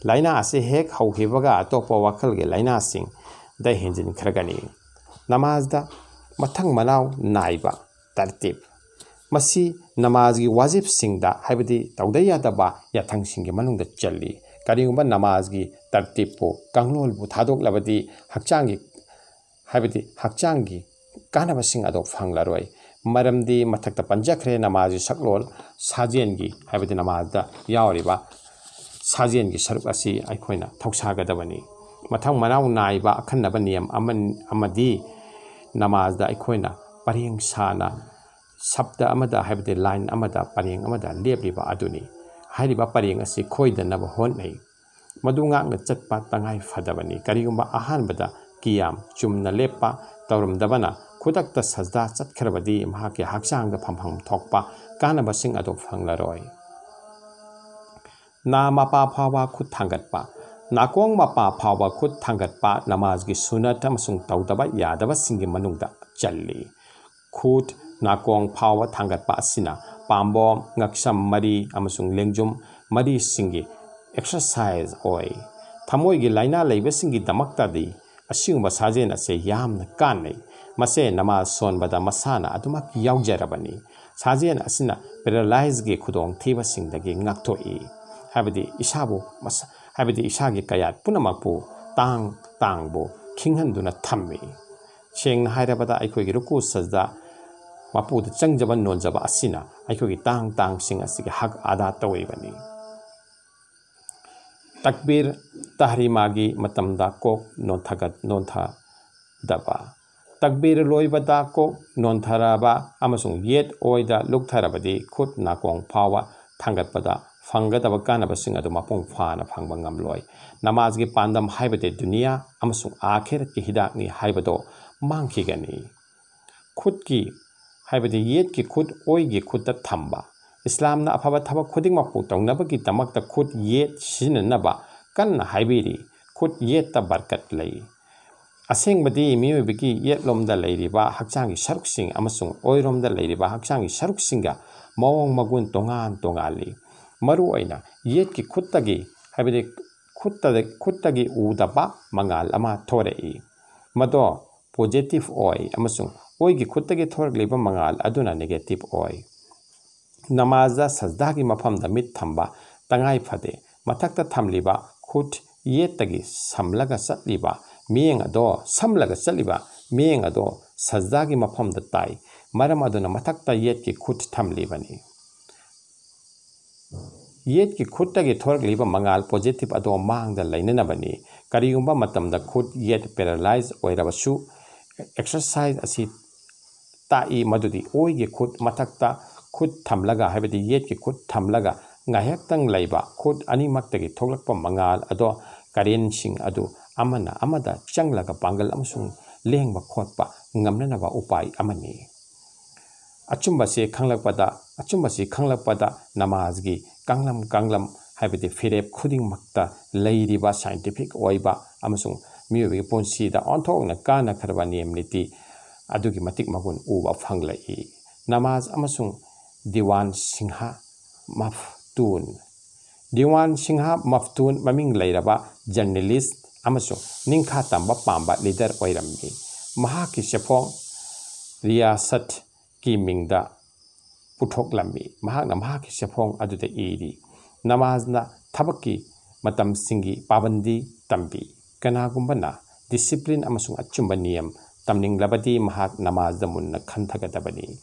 ꯂꯥꯏꯅꯥ ꯑꯁꯤ ꯍꯦꯛ ꯍꯧꯈꯤꯕꯒ ꯑꯇꯣꯞꯄ ꯋꯥꯈꯜꯒꯤ ꯂꯥꯏꯅꯥꯁꯤꯡꯗ ꯍꯦꯟꯖꯤꯟꯈ꯭ꯔꯒꯅꯤ꯫ ꯅꯃꯥꯖꯗ ꯃꯊꯪ ꯃꯅꯥꯎ ꯅꯥꯏꯕ ꯇꯔꯇꯤꯞ꯫ ꯃꯁꯤ ꯅꯃꯥꯖꯒꯤ ꯋꯥꯖꯤꯕꯁꯤꯡꯗ, ꯍꯥꯏꯕꯗꯤ ꯇꯧꯗ ꯌꯥꯗꯕ ꯌꯥꯊꯪꯁꯤꯡꯒꯤ ꯃꯅꯨꯡꯗ ꯆꯜꯂꯤ꯫ ꯀꯔꯤꯒꯨꯝꯕ ꯅꯃꯥꯖꯒꯤ ꯇꯔꯇꯤꯞꯄꯨ, ꯀꯥꯡꯂꯣꯟꯕꯨ ꯊꯥꯗꯣꯛꯂꯕꯗꯤ ꯍꯛꯆꯥꯡꯒꯤ, ꯍꯥꯏꯕꯗꯤ ꯍꯛꯆꯥꯡꯒꯤ ꯀꯥꯟꯅꯕꯁꯤꯡ ꯑꯗꯨ ꯐꯪꯂꯔꯣꯏ꯫ ꯃꯔꯝꯗꯤ ꯃꯊꯛꯇ ꯄꯟꯖꯈ꯭ꯔꯦ, ꯅꯃꯥꯖꯒꯤ ꯁꯛꯂꯣꯟ ꯁꯥꯖꯦꯟꯒꯤ, ꯍꯥꯏꯕꯗꯤ ꯅꯃꯥꯖꯗ ꯌꯥꯎꯔꯤꯕ ꯁꯥꯖꯦꯟꯒꯤ ꯁꯔꯨꯛ ꯑꯁꯤ ꯑꯩꯈꯣꯏꯅ ꯊꯧꯁꯥꯒꯗꯕꯅꯤ꯫ ꯃꯊꯪ ꯃꯅꯥꯎ ꯅꯥꯏꯕ ꯑꯈꯟꯅꯕ ꯅꯤꯌꯝ ꯑꯃ-, ꯑꯃꯗꯤ ꯅꯃꯥꯖꯗ ꯑꯩꯈꯣꯏꯅ ꯄꯔꯦꯡ ꯁꯥꯅ ꯁꯞꯇ ꯑꯃꯗ, ꯍꯥꯏꯕꯗꯤ ꯂꯥꯏꯟ ꯑꯃꯗ, ꯄꯔꯦꯡ ꯑꯃꯗ ꯂꯦꯞꯂꯤꯕ ꯑꯗꯨꯅꯤ꯫ ꯍꯥꯏꯔꯤꯕ ꯄꯔꯦꯡ ꯑꯁꯤ ꯈꯣꯏꯗꯅꯕ ꯍꯣꯠꯅꯩ꯫ ꯃꯗꯨ ꯉꯥꯛꯅ ꯆꯠꯄ ꯇꯉꯥꯏ ꯐꯗꯕꯅꯤ꯫ ꯀꯔꯤꯒꯨꯝꯕ ꯑꯍꯥꯟꯕꯗ ꯀꯤꯌꯥꯝ ꯆꯨꯝꯅ ꯂꯦꯞꯄ ꯇꯧꯔꯝꯗꯕꯅ ꯈꯨꯗꯛꯇ ꯁꯖꯗꯥ ꯆꯠꯈ꯭ꯔꯕꯗꯤ ꯃꯍꯥꯛꯀꯤ ꯍꯛꯆꯥꯡꯗ ꯐꯪꯐꯝ ꯊꯣꯛꯄ ꯀꯥꯟꯅꯕꯁꯤꯡ ꯑꯗꯨ ꯐꯪꯂꯔꯣꯏ꯫ ꯅꯥ ꯃꯄꯥ ꯐꯥꯎꯕ ꯈꯨꯠ ꯊꯥꯡꯒꯠꯄ꯫ ꯅꯥꯀꯣꯡ ꯃꯄꯥ ꯐꯥꯎꯕ ꯈꯨꯠ ꯊꯥꯡꯒꯠꯄ ꯅꯃꯥꯖꯒꯤ ꯁꯨꯅꯠ ꯑꯃꯁꯨꯡ ꯇꯧꯗꯕ ꯌꯥꯗꯕꯁꯤꯡꯒꯤ ꯃꯅꯨꯡꯗ ꯆꯜꯂꯤ꯫ ꯈꯨꯠ, ꯅꯥꯀꯣꯡ ꯐꯥꯎꯕ ꯊꯥꯡꯒꯠꯄ ꯑꯁꯤꯅ ꯄꯥꯝꯕꯣꯝ, ꯉꯛꯁꯝ ꯃꯔꯤ ꯑꯃꯁꯨꯡ ꯂꯦꯡꯖꯨꯝ ꯃꯔꯤꯁꯤꯡꯒꯤ ꯑꯦꯛꯁꯔꯁꯥꯏꯖ ꯑꯣꯏ꯫ ꯊꯃꯣꯏꯒꯤ ꯂꯥꯏꯅꯥ ꯂꯩꯕꯁꯤꯡꯒꯤꯗꯃꯛꯇꯗꯤ ꯑꯁꯤꯒꯨꯝꯕ ꯁꯥꯖꯦꯜ ꯑꯁꯦ ꯌꯥꯝꯅ ꯀꯥꯟꯅꯩ꯫ ꯃꯁꯦ ꯅꯃꯥꯖ ꯁꯣꯟꯕꯗ ꯃꯁꯥꯅ ꯑꯗꯨꯃꯛ ꯌꯥꯎꯖꯔꯕꯅꯤ꯫ ꯁꯥꯖꯦꯜ ꯑꯁꯤꯅ ꯄꯦꯔꯥꯂꯥꯏꯖꯒꯤ ꯈꯨꯗꯣꯡꯊꯤꯕꯁꯤꯡꯗꯒꯤ ꯉꯥꯛꯊꯣꯛꯏ꯫ ꯍꯥꯏꯕꯗꯤ ꯏꯁꯥꯕꯨ ꯃꯁꯥ-, ꯍꯥꯏꯕꯗꯤ ꯏꯁꯥꯒꯤ ꯀꯌꯥꯠ ꯄꯨꯝꯅꯃꯛꯄꯨ ꯇꯥꯡ ꯇꯥꯡꯕꯨ ꯈꯤꯡꯍꯟꯗꯨꯅ ꯊꯝꯃꯤ꯫ ꯁꯦꯡꯅ ꯍꯥꯏꯔꯕꯗ ꯑꯩꯈꯣꯏꯒꯤ ꯔꯨꯀꯨ ꯁꯖꯗꯥ ꯃꯄꯨꯗ ꯆꯪꯖꯕ ꯅꯣꯟꯖꯕ ꯑꯁꯤꯅ ꯑꯩꯈꯣꯏꯒꯤ ꯇꯥꯡ ꯇꯥꯡꯁꯤꯡ ꯑꯁꯤꯒꯤ ꯍꯛ ꯑꯗꯥ ꯇꯧꯏꯕꯅꯤ꯫ ꯇꯛꯕꯤꯔ ꯇꯍꯔꯤꯃꯥꯒꯤ ꯃꯇꯝꯗ ꯀꯣꯛ ꯅꯣꯟꯊꯒꯠ-, ꯅꯣꯟꯊꯗꯕ꯫ ꯇꯛꯕꯤꯔ ꯂꯣꯏꯕꯗ ꯀꯣꯛ ꯅꯣꯟꯊꯔꯕ ꯑꯃꯁꯨꯡ ꯌꯦꯠ ꯑꯣꯏꯗ ꯂꯨꯛꯊꯔꯕꯗꯤ ꯈꯨꯠ ꯅꯥꯀꯣꯡ ꯐꯥꯎꯕ ꯊꯥꯡꯒꯠꯄꯗ ꯐꯪꯒꯗꯕ ꯀꯥꯟꯅꯕꯁꯤꯡ ꯑꯗꯨ ꯃꯄꯨꯡ ꯐꯥꯅ ꯐꯪꯕ ꯉꯝꯂꯣꯏ꯫ ꯅꯃꯥꯖꯒꯤ ꯄꯥꯟꯗꯝ ꯍꯥꯏꯕꯗꯤ ꯗꯨꯅꯤꯌꯥ ꯑꯃꯁꯨꯡ ꯑꯥꯈꯤꯔꯠꯀꯤ ꯍꯤꯗꯥꯛꯅꯤ ꯍꯥꯏꯕꯗꯣ ꯃꯥꯡꯈꯤꯒꯅꯤ꯫ ꯈꯨꯠꯀꯤ, ꯍꯥꯏꯕꯗꯤ ꯌꯦꯠꯀꯤ ꯈꯨꯠ ꯑꯣꯏꯒꯤ ꯈꯨꯠꯇ ꯊꯝꯕ꯫ ꯏꯁꯂꯥꯝꯅ ꯑꯐꯕ ꯊꯕꯛ ꯈꯨꯗꯤꯡꯃꯛꯄꯨ ꯇꯧꯅꯕꯒꯤꯗꯃꯛꯇ ꯈꯨꯠ ꯌꯦꯠ ꯁꯤꯖꯤꯟꯅꯅꯕ ꯀꯟꯅ ꯍꯥꯏꯕꯤꯔꯤ꯫ ꯈꯨꯠ ꯌꯦꯠꯇ ꯕꯔꯀꯠ ꯂꯩ꯫ ꯑꯁꯦꯡꯕꯗꯤ ꯃꯤꯑꯣꯏꯕꯒꯤ ꯌꯦꯠꯂꯣꯝꯗ ꯂꯩꯔꯤꯕ ꯍꯛꯆꯥꯡꯒꯤ ꯁꯔꯨꯛꯁꯤꯡ ꯑꯃꯁꯨꯡ ꯑꯣꯏꯔꯣꯝꯗ ꯂꯩꯔꯤꯕ ꯍꯛꯆꯥꯡꯒꯤ ꯁꯔꯨꯛꯁꯤꯡꯒ ꯃꯑꯣꯡ ꯃꯒꯨꯟ ꯇꯣꯉꯥꯟ ꯇꯣꯉꯥꯜꯂꯤ꯫ ꯃꯔꯨꯑꯣꯏꯅ ꯌꯦꯠꯀꯤ ꯈꯨꯠꯇꯒꯤ, ꯍꯥꯏꯕꯗꯤ ꯈꯨꯠꯇ-, ꯈꯨꯠꯇꯒꯤ ꯎꯗꯕ ꯃꯉꯥꯜ ꯑꯃ ꯊꯣꯔꯛꯏ꯫ ꯃꯗꯣ ꯄꯣꯖꯤꯇꯤꯚ ꯑꯣꯏ ꯑꯃꯁꯨꯡ ꯑꯣꯏꯒꯤ ꯈꯨꯠꯇꯒꯤ ꯊꯣꯔꯛꯂꯤꯕ ꯃꯉꯥꯜ ꯑꯗꯨꯅ ꯅꯦꯒꯦꯇꯤꯚ ꯑꯣꯏ꯫ ꯅꯃꯥꯖꯗ ꯁꯖꯗꯥꯒꯤ ꯃꯐꯝꯗ ꯃꯤꯠ ꯊꯝꯕ ꯇꯉꯥꯏ ꯐꯗꯦ꯫ ꯃꯊꯛꯇ ꯊꯝꯂꯤꯕ ꯈꯨꯠ ꯌꯦꯠꯇꯒꯤ ꯁꯝꯂꯒ ꯆꯠꯂꯤꯕ ꯃꯤꯠꯌꯦꯡ ꯑꯗꯣ, ꯁꯝꯂꯒ ꯆꯠꯂꯤꯕ ꯃꯤꯠꯌꯦꯡ ꯑꯗꯣ ꯁꯖꯗꯥꯒꯤ ꯃꯐꯝꯗ ꯇꯥꯏ꯫ ꯃꯔꯝ ꯑꯗꯨꯅ ꯃꯊꯛꯇ ꯌꯦꯠꯀꯤ ꯈꯨꯠ ꯊꯝꯂꯤꯕꯅꯤ꯫ ꯌꯦꯠꯀꯤ ꯈꯨꯠꯇꯒꯤ ꯊꯣꯔꯛꯂꯤꯕ ꯃꯉꯥꯜ ꯄꯣꯖꯤꯇꯤꯚ ꯑꯗꯣ ꯃꯥꯡꯗ ꯂꯩꯅꯅꯕꯅꯤ꯫ ꯀꯔꯤꯒꯨꯝꯕ ꯃꯇꯝꯗ ꯈꯨꯠ ꯌꯦꯠ ꯄꯦꯔꯥꯂꯥꯏꯖ ꯑꯣꯏꯔꯕꯁꯨ, ꯑꯦꯛꯁꯔꯁꯥꯏꯖ ꯑꯁꯤ ꯇꯥꯛꯏ ꯃꯗꯨꯗꯤ ꯑꯣꯏꯒꯤ ꯈꯨꯠ ꯃꯊꯛꯇ ꯈꯨꯠ ꯊꯝꯂꯒ, ꯍꯥꯏꯕꯗꯤ ꯌꯦꯠꯀꯤ ꯈꯨꯠ ꯊꯝꯂꯒ ꯉꯥꯏꯍꯥꯛꯇꯪ ꯂꯩꯕ, ꯈꯨꯠ ꯑꯅꯤꯃꯛꯇꯒꯤ ꯊꯣꯛꯂꯛꯄ ꯃꯉꯥꯜ ꯑꯗꯣ ꯀꯔꯦꯟꯁꯤꯡ ꯑꯗꯨ ꯑꯃꯅ ꯑꯃꯗ ꯆꯪꯂꯒ ꯄꯥꯡꯒꯜ ꯑꯃꯁꯨꯡ ꯂꯦꯡꯕ ꯈꯣꯠꯄ ꯉꯝꯅꯅꯕ ꯎꯄꯥꯏ ꯑꯃꯅꯤ꯫ ꯑꯆꯨꯝꯕꯁꯤ ꯈꯪꯂꯛꯄꯗ, ꯑꯆꯨꯝꯕꯁꯤ ꯈꯪꯂꯛꯄꯗ ꯅꯃꯥꯖꯒꯤ ꯀꯥꯡꯂꯝ ꯀꯥꯡꯂꯝ, ꯍꯥꯏꯕꯗꯤ ꯐꯤꯔꯦꯞ ꯈꯨꯗꯤꯡꯃꯛꯇ ꯂꯩꯔꯤꯕ ꯁꯥꯏꯟꯇꯤꯐꯤꯛ ꯑꯣꯏꯕ ꯑꯃꯁꯨꯡ ꯃꯤꯑꯣꯏꯕꯒꯤ ꯄꯨꯟꯁꯤꯗ ꯑꯣꯟꯊꯣꯛꯅ ꯀꯥꯟꯅꯈ꯭ꯔꯕ ꯅꯤꯌꯝ ꯅꯤꯇꯤ ꯑꯗꯨꯒꯤ ꯃꯇꯤꯛ ꯃꯒꯨꯟ ꯎꯕ ꯐꯪꯂꯛꯏ꯫ ꯅꯃꯥꯖ ꯑꯃꯁꯨꯡ ꯗꯤꯋꯥꯟ ꯁꯤꯡꯍ ꯃꯐꯇꯨꯟ꯫ ꯗꯤꯋꯥꯟ ꯁꯤꯡꯍ ꯃꯐꯇꯨꯟ ꯃꯃꯤꯡ ꯂꯩꯔꯕ ꯖꯔꯅꯦꯂꯤꯁ ꯑꯃꯁꯨꯡ ꯅꯤꯡꯈꯥ ꯇꯝꯕ ꯄꯥꯝꯕ ꯂꯤꯗꯔ ꯑꯣꯏꯔꯝꯃꯤ꯫ ꯃꯍꯥꯛꯀꯤ ꯆꯦꯐꯣꯡ ꯔꯤꯌꯥꯁꯠꯀꯤ ꯃꯤꯡꯗ ꯄꯨꯊꯣꯛꯂꯝꯃꯤ꯫ ꯃꯍꯥꯛꯅ ꯃꯍꯥꯛꯀꯤ ꯆꯦꯐꯣꯡ ꯑꯗꯨꯗ ꯏꯔꯤ, ꯅꯃꯥꯖꯅ ꯊꯕꯛꯀꯤ ꯃꯇꯝꯁꯤꯡꯒꯤ ꯄꯥꯕꯟꯗꯤ ꯇꯝꯕꯤ꯫ ꯀꯅꯥꯒꯨꯝꯕꯅ ꯗꯤꯁꯤꯄ꯭ꯂꯤꯟ ꯑꯃꯁꯨꯡ ꯑꯆꯨꯝꯕ ꯅꯤꯌꯝ ꯇꯝꯅꯤꯡꯂꯕꯗꯤ ꯃꯍꯥꯛ ꯅꯃꯥꯖꯗ ꯃꯨꯟꯅ ꯈꯟꯊꯒꯗꯕꯅꯤ꯫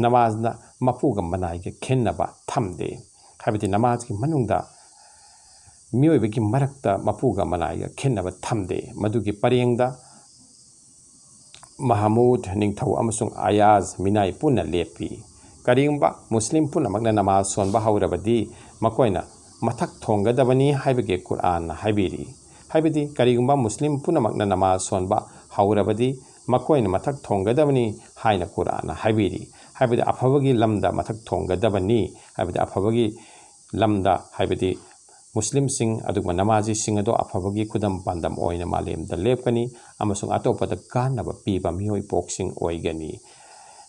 ꯅꯃꯥꯖꯅ ꯃꯄꯨꯒ ꯃꯅꯥꯏꯒ ꯈꯦꯟꯅꯕ ꯊꯝꯗꯦ, ꯍꯥꯏꯕꯗꯤ ꯅꯃꯥꯖꯒꯤ ꯃꯅꯨꯡꯗ ꯃꯤꯑꯣꯏꯕꯒꯤ ꯃꯔꯛꯇ ꯃꯄꯨꯒ ꯃꯅꯥꯏꯒ ꯈꯦꯟꯅꯕ ꯊꯝꯗꯦ꯫ ꯃꯗꯨꯒꯤ ꯄꯔꯦꯡꯗ ꯃꯍꯃꯨꯗ ꯅꯤꯡꯊꯧ ꯑꯃꯁꯨꯡ ꯑꯌꯥꯖ ꯃꯤꯅꯥꯏ ꯄꯨꯟꯅ ꯂꯦꯞꯄꯤ꯫ ꯀꯔꯤꯒꯨꯝꯕ ꯃꯨꯁꯂꯤꯝ ꯄꯨꯝꯅꯃꯛꯅ ꯅꯃꯥꯖ ꯁꯣꯟꯕ ꯍꯧꯔꯕꯗꯤ ꯃꯈꯣꯏꯅ ꯃꯊꯛ ꯊꯣꯡꯒꯗꯕꯅꯤ ꯍꯥꯏꯕꯒꯤ ꯀꯨꯔꯥꯟꯅ ꯍꯥꯏꯕꯤꯔꯤ꯫ ꯍꯥꯏꯕꯗꯤ ꯀꯔꯤꯒꯨꯝꯕ ꯃꯨꯁꯂꯤꯝ ꯄꯨꯝꯅꯃꯛꯅ ꯅꯃꯥꯖ ꯁꯣꯟꯕ ꯍꯧꯔꯕꯗꯤ ꯃꯈꯣꯏꯅ ꯃꯊꯛ ꯊꯣꯡꯒꯗꯕꯅꯤ ꯍꯥꯏꯅ ꯀꯨꯔꯥꯟꯅ ꯍꯥꯏꯕꯤꯔꯤ꯫ ꯍꯥꯏꯕꯗꯤ ꯑꯐꯕꯒꯤ ꯂꯝꯗ ꯃꯊꯛ ꯊꯣꯡꯒꯗꯕꯅꯤ, ꯍꯥꯏꯕꯗꯤ ꯑꯐꯕꯒꯤ ꯂꯝꯗ, ꯍꯥꯏꯕꯗꯤ ꯃꯨꯁꯂꯤꯝꯁꯤꯡ ꯑꯗꯨꯒꯨꯝꯕ ꯅꯃꯥꯖꯤꯁꯤꯡ ꯑꯗꯣ ꯑꯐꯕꯒꯤ ꯈꯨꯗꯝ ꯄꯥꯟꯗꯝ ꯑꯣꯏꯅ ꯃꯥꯂꯦꯝꯗ ꯂꯦꯞꯀꯅꯤ ꯑꯃꯁꯨꯡ ꯑꯇꯣꯞꯄꯗ ꯀꯥꯟꯅꯕ ꯄꯤꯕ ꯃꯤꯑꯣꯏ ꯄꯣꯛꯁꯤꯡ ꯑꯣꯏꯒꯅꯤ꯫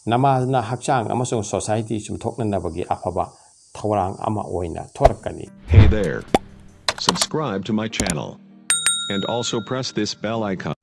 ꯅꯃꯥꯖꯅ ꯍꯛꯆꯥꯡ ꯑꯃꯁꯨꯡ ꯁꯣꯁꯥꯏꯇꯤ ꯆꯨꯝꯊꯣꯛꯅꯅꯕꯒꯤ ꯑꯐꯕ ꯊꯧꯔꯥꯡ ꯑꯃ ꯑꯣꯏꯅ ꯊꯣꯔꯛꯀꯅꯤ꯫ Hey there. Subscribe to my channel. And also press this bell icon.